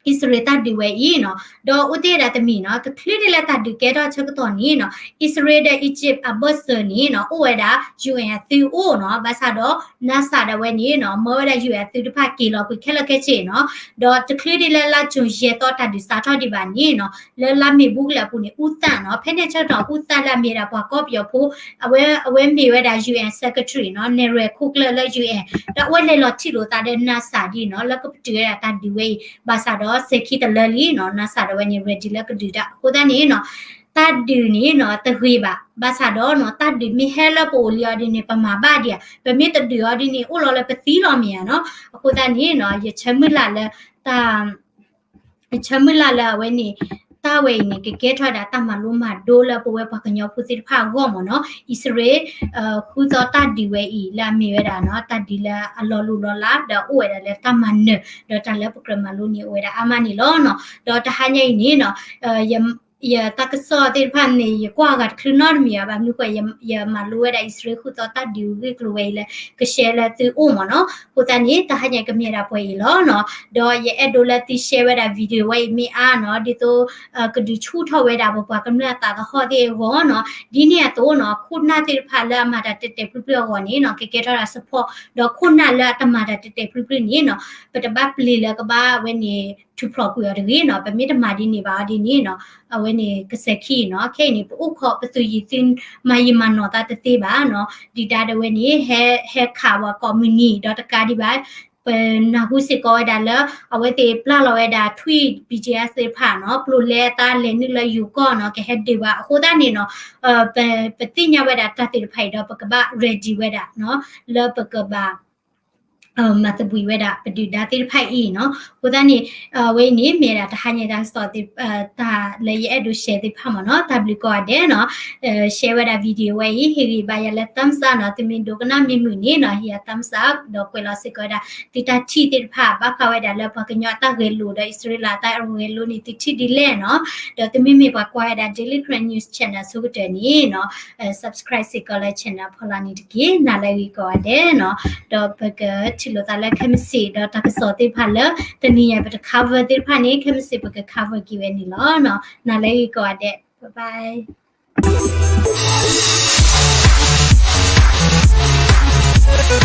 အံၣ်စရ့လးတၢ်ဒုးဝဲအံၤနီၤ, ဒီးအိၣ်တ့ၢ်ဝဲဒၣ်တမံၤနီၤ, တချုးဒ်လၢတၢ်ဒုးကဲထီၣ်ဆၢကတီၢ်န့ၣ်နီၤ, အံၣ်စရ့လးဒီး Egypt အဘၢၣ်စၢၤန့ၣ်နီၤ အိၣ်ဝဲဒၣ် U N အသုးအိၣ်နီၤ, ဘၣ်ဆၣ်ဒီး NASA ဒၣ်ဝဲန့ၣ်နီၤ မၢဝဲဒၣ် U N အသုးတဖၣ်က့ၤလီၤကွံာ်ခဲလၢာ်ခဲဆ့နီၤ, ဒီးတချုးဒ်လၢလါ June ယဲၢ်သီတၢ်ဒုးစးထီၣ်ဒံးဘၣ်န့ၣ်နီၤ, လၢလါမ့ၤဘူးကလၢာ်အပူၤန့ၣ် အူသၣ်နီၤ, ဖဲန့ၣ်ဆၢကတီၢ်အူသၣ်လၢအမ့ၢ်ဒၣ်ပှၤကီၢ်ပယီၤဖိ အဝဲ အဝဲမ့ၢ်ဝဲဒၣ် U N secretary နီၤ, နဲၣ်ရွဲၣ်ခိၣ်ကျၢၢ်လၢ U N, ဒီးအဝဲလဲၤလီၤထံၣ်လိာ်သးဒီး NASA ဒ်နီၤ လၢကပတုာ်ဝဲဒၣ်တၢ်ဒုးဝဲအံၤ, ဘၣ်ဆၣ်ဒီးစဲၤခံတလၢလံနီၤ, NASA ဒၣ်ဝဲန့ၣ် ready လၢကဒုးတၢ်. အဃိသတးန့ၣ်နီၤ တၢ်ဒုးန့ၣ်နီၤ တဂ့ၤဘၣ်, ဘၣ်ဆၣ်ဒီးနီၤ တၢ်ဒုးမ့ၢ်ဟဲလၢပအိၣ်လံအီၤဒ်န့ၣ် ပမၤဘၣ်ဒံးဧါ, ပမ့ၢ်တဒုးအီၤဒ်န့ၣ် အိၣ်လီၤလၢပသံလီၤမ့ၢ်ဧါနီၤ. အဃိသတးန့ၣ်နီၤ ယဆၢမုၢ်လၢ်လၢ တၢ် ယဆၢမုၢ်လၢ်လၢအဝဲန့ၣ် တၢ်ဝဲအံၤန့ၣ် ကကဲထီၣ်ဝဲဒၣ်တၢ်မၤလိမၤဒိလၢပဝဲပှၤကညီဖိသ့ၣ်တဖၣ်အဂီၢ်မ့ၢ်နီၤ, အံၣ်စရ့လး ဃုသီတၢ်ဒုးဝဲအံၤ လၢအမ့ၢ်ဝဲဒၣ်နီၤ တၢ်ဒုးလၢအလီၤလိၢ်လီၤလး ဒီးအိၣ်ဝဲဒၣ်လၢတၢ်မၤနၢၤ ဒီးတၢ်လၢပကြၢးမၤလိန့ၣ် အိၣ်ဝဲဒၣ်အါမးန့ၣ်လီၤနီၤ. ဒီးတဟါညါအံၤန့ၣ်နီၤ ယတၢ်ကစီၣ်သ့ၣ်တဖၣ်န့ၣ် ယကွၢ်အဂၤတချုးနီတမံၤဘၣ်, ဘၣ်မနုၤဃိ ယမၤလိဝဲဒၣ်အံၣ်စရ့လးဃုသီတၢ်ဒုးဂ့ၢ်ကျိၤဝဲအံၤလၢ ကshareလၢသုအိၣ်မ့ၢ်နီၤ. အဃိသတးန့ၣ် တဟါညါကမ့ၢ်ဒၣ်ပှဲၤအံၤလီၤနီၤ. ဒီးယအဲၣ်ဒိးလၢသုshareဝဲဒၣ် video ဝဲအံၤမ့ၢ်အါနီၤ, ဒ်သိး ကဒုးဆူၣ်ထီၣ်ဝဲဒၣ်ပပှၤကမျၢၢ်အသးသဟီၣ်သ့ၣ်အဂီၢ်နီၤ. ဒ်န့ၣ်အသိးနီၤ ခိၣ်နၢ်သ့ၣ်တဖၣ်လၢအမၤတၢ်တဲာ်တဲာ်ဖျုးဖျုးအဂီၢ်န့ၣ်နီၤ ကကဲထီၣ်ဒၣ် support, ဒီးခိၣ်နၢ်လၢအတမၤတၢ်တဲာ်တဲာ်ဖျုးဖျုးန့ၣ်နီၤ ပတဘၣ်ပျံၤလၢကဘၣ်ဝဲန့ၣ် ထူးဖျိးကွံာ်အီၤတဂ့ၤနီၤ. ပမ့ၢ်တမၤဒ်န့ၣ်ဘၣ်အီၤဒ်န့ၣ်နီၤ အဝဲန့ၣ်ကစဲၤခံနီၤ. ခဲအံၤန့ၣ် ပအိၣ်ခိးပသုးယံၤသုးမၤယံၤမၤနီၢ်သးတသ့ဘၣ်နီၤ. ဒုၣ်ဒါဒၣ်ဝဲန့ၣ် ဟဲ ဟဲခးဝဲကိးမုၢ်နံၤဒီးတကးဒံးဘၣ် ပနၢ်ဟူစ့ၢ်ကီးဝဲဒၣ်လၢ အဝဲသ့ၣ်ပျၢ်လီၤဝဲဒၣ်ထွံၣ် B G F သ့ၣ်တဖၣ်နီၤ ပျိလဲအသးလဲၤနုာ်လၢယိၤကီၢ်နီၤ ကဟဲဒုးဘၣ်. အဃိသတးန့ၣ်နီၤ ပသ့ၣ်ညါဝဲဒၣ်တၢ်သ့ၣ်တဖၣ်အံၤဒီး ပကဘၣ် ready ဝဲဒၣ်နီၤ လၢပကဘၣ် မၤသဘှံးဝဲဒၣ်ပဒုၣ်ဒါသ့ၣ်တဖၣ်အံၤနီၤ. အဃိသတးန့ၣ် အဝဲအံၤန့ၣ် မ့ၢ်ဒၣ်တဟါညါတၢ်ကစီၣ် တၢ်လၢယအဲၣ်ဒိး share သ့ၣ်တဖၣ်မ့ၢ်နီၤ. တၢ်ဘျုးကိးဂၤဒဲးနီၤ share ဝဲဒၣ် video ဝဲအံၤ ဟ့ၣ်ဂံၢ်ဘါယၤလၢ thumbs up နီၤ. သုမ့ၢ်ဒိကနၣ်မ့ၢ်မုာ်န့ၣ်နီၤ ဟ့ၣ်ယၤ thumbs up ဒီးကွဲးလီၤစ့ၢ်ကီးဝဲဒၣ် သုတၢ်ထံၣ်သ့ၣ်တဖၣ် ဘၣ်ဃးဝဲဒၣ်လၢပှၤကညီအတၢ်ဂဲၤလိာ်ဒီး အံၣ်စရ့လးအတၢ်ဂဲၤလိာ်န့ၣ် သုထံၣ်ဒ်လဲၣ်နီၤ. ဒီးသုမ့မ့ၢ်ပှၤကွၢ်ဝဲဒၣ် Daily Karen News Channel ဆိကတၢၢ်န့ၣ်နီၤ subscribe စ့ၢ်ကီးလၢ channel ဖီလာ်န့ၣ်တက့ၢ်. နၤလၢအဂ့ၤကိးဂၤဒဲးနီၤ. ဒီးပကထံၣ်လိာ်သးလၢခဲမုၢ်ဆ့ၣ် ဒီးတၢ်ကစီၣ်သ့ၣ်တဖၣ်လၢ တနံၤအံၤပတ cover သ့ၣ်တဖၣ်န့ၣ် ခဲမုၢ်ဆ့ၣ်ပက cover က့ၤဝဲန့ၣ်လီၤနီၤ. နၤလၢအဂ့ၤကိးဂၤဒဲး bye bye.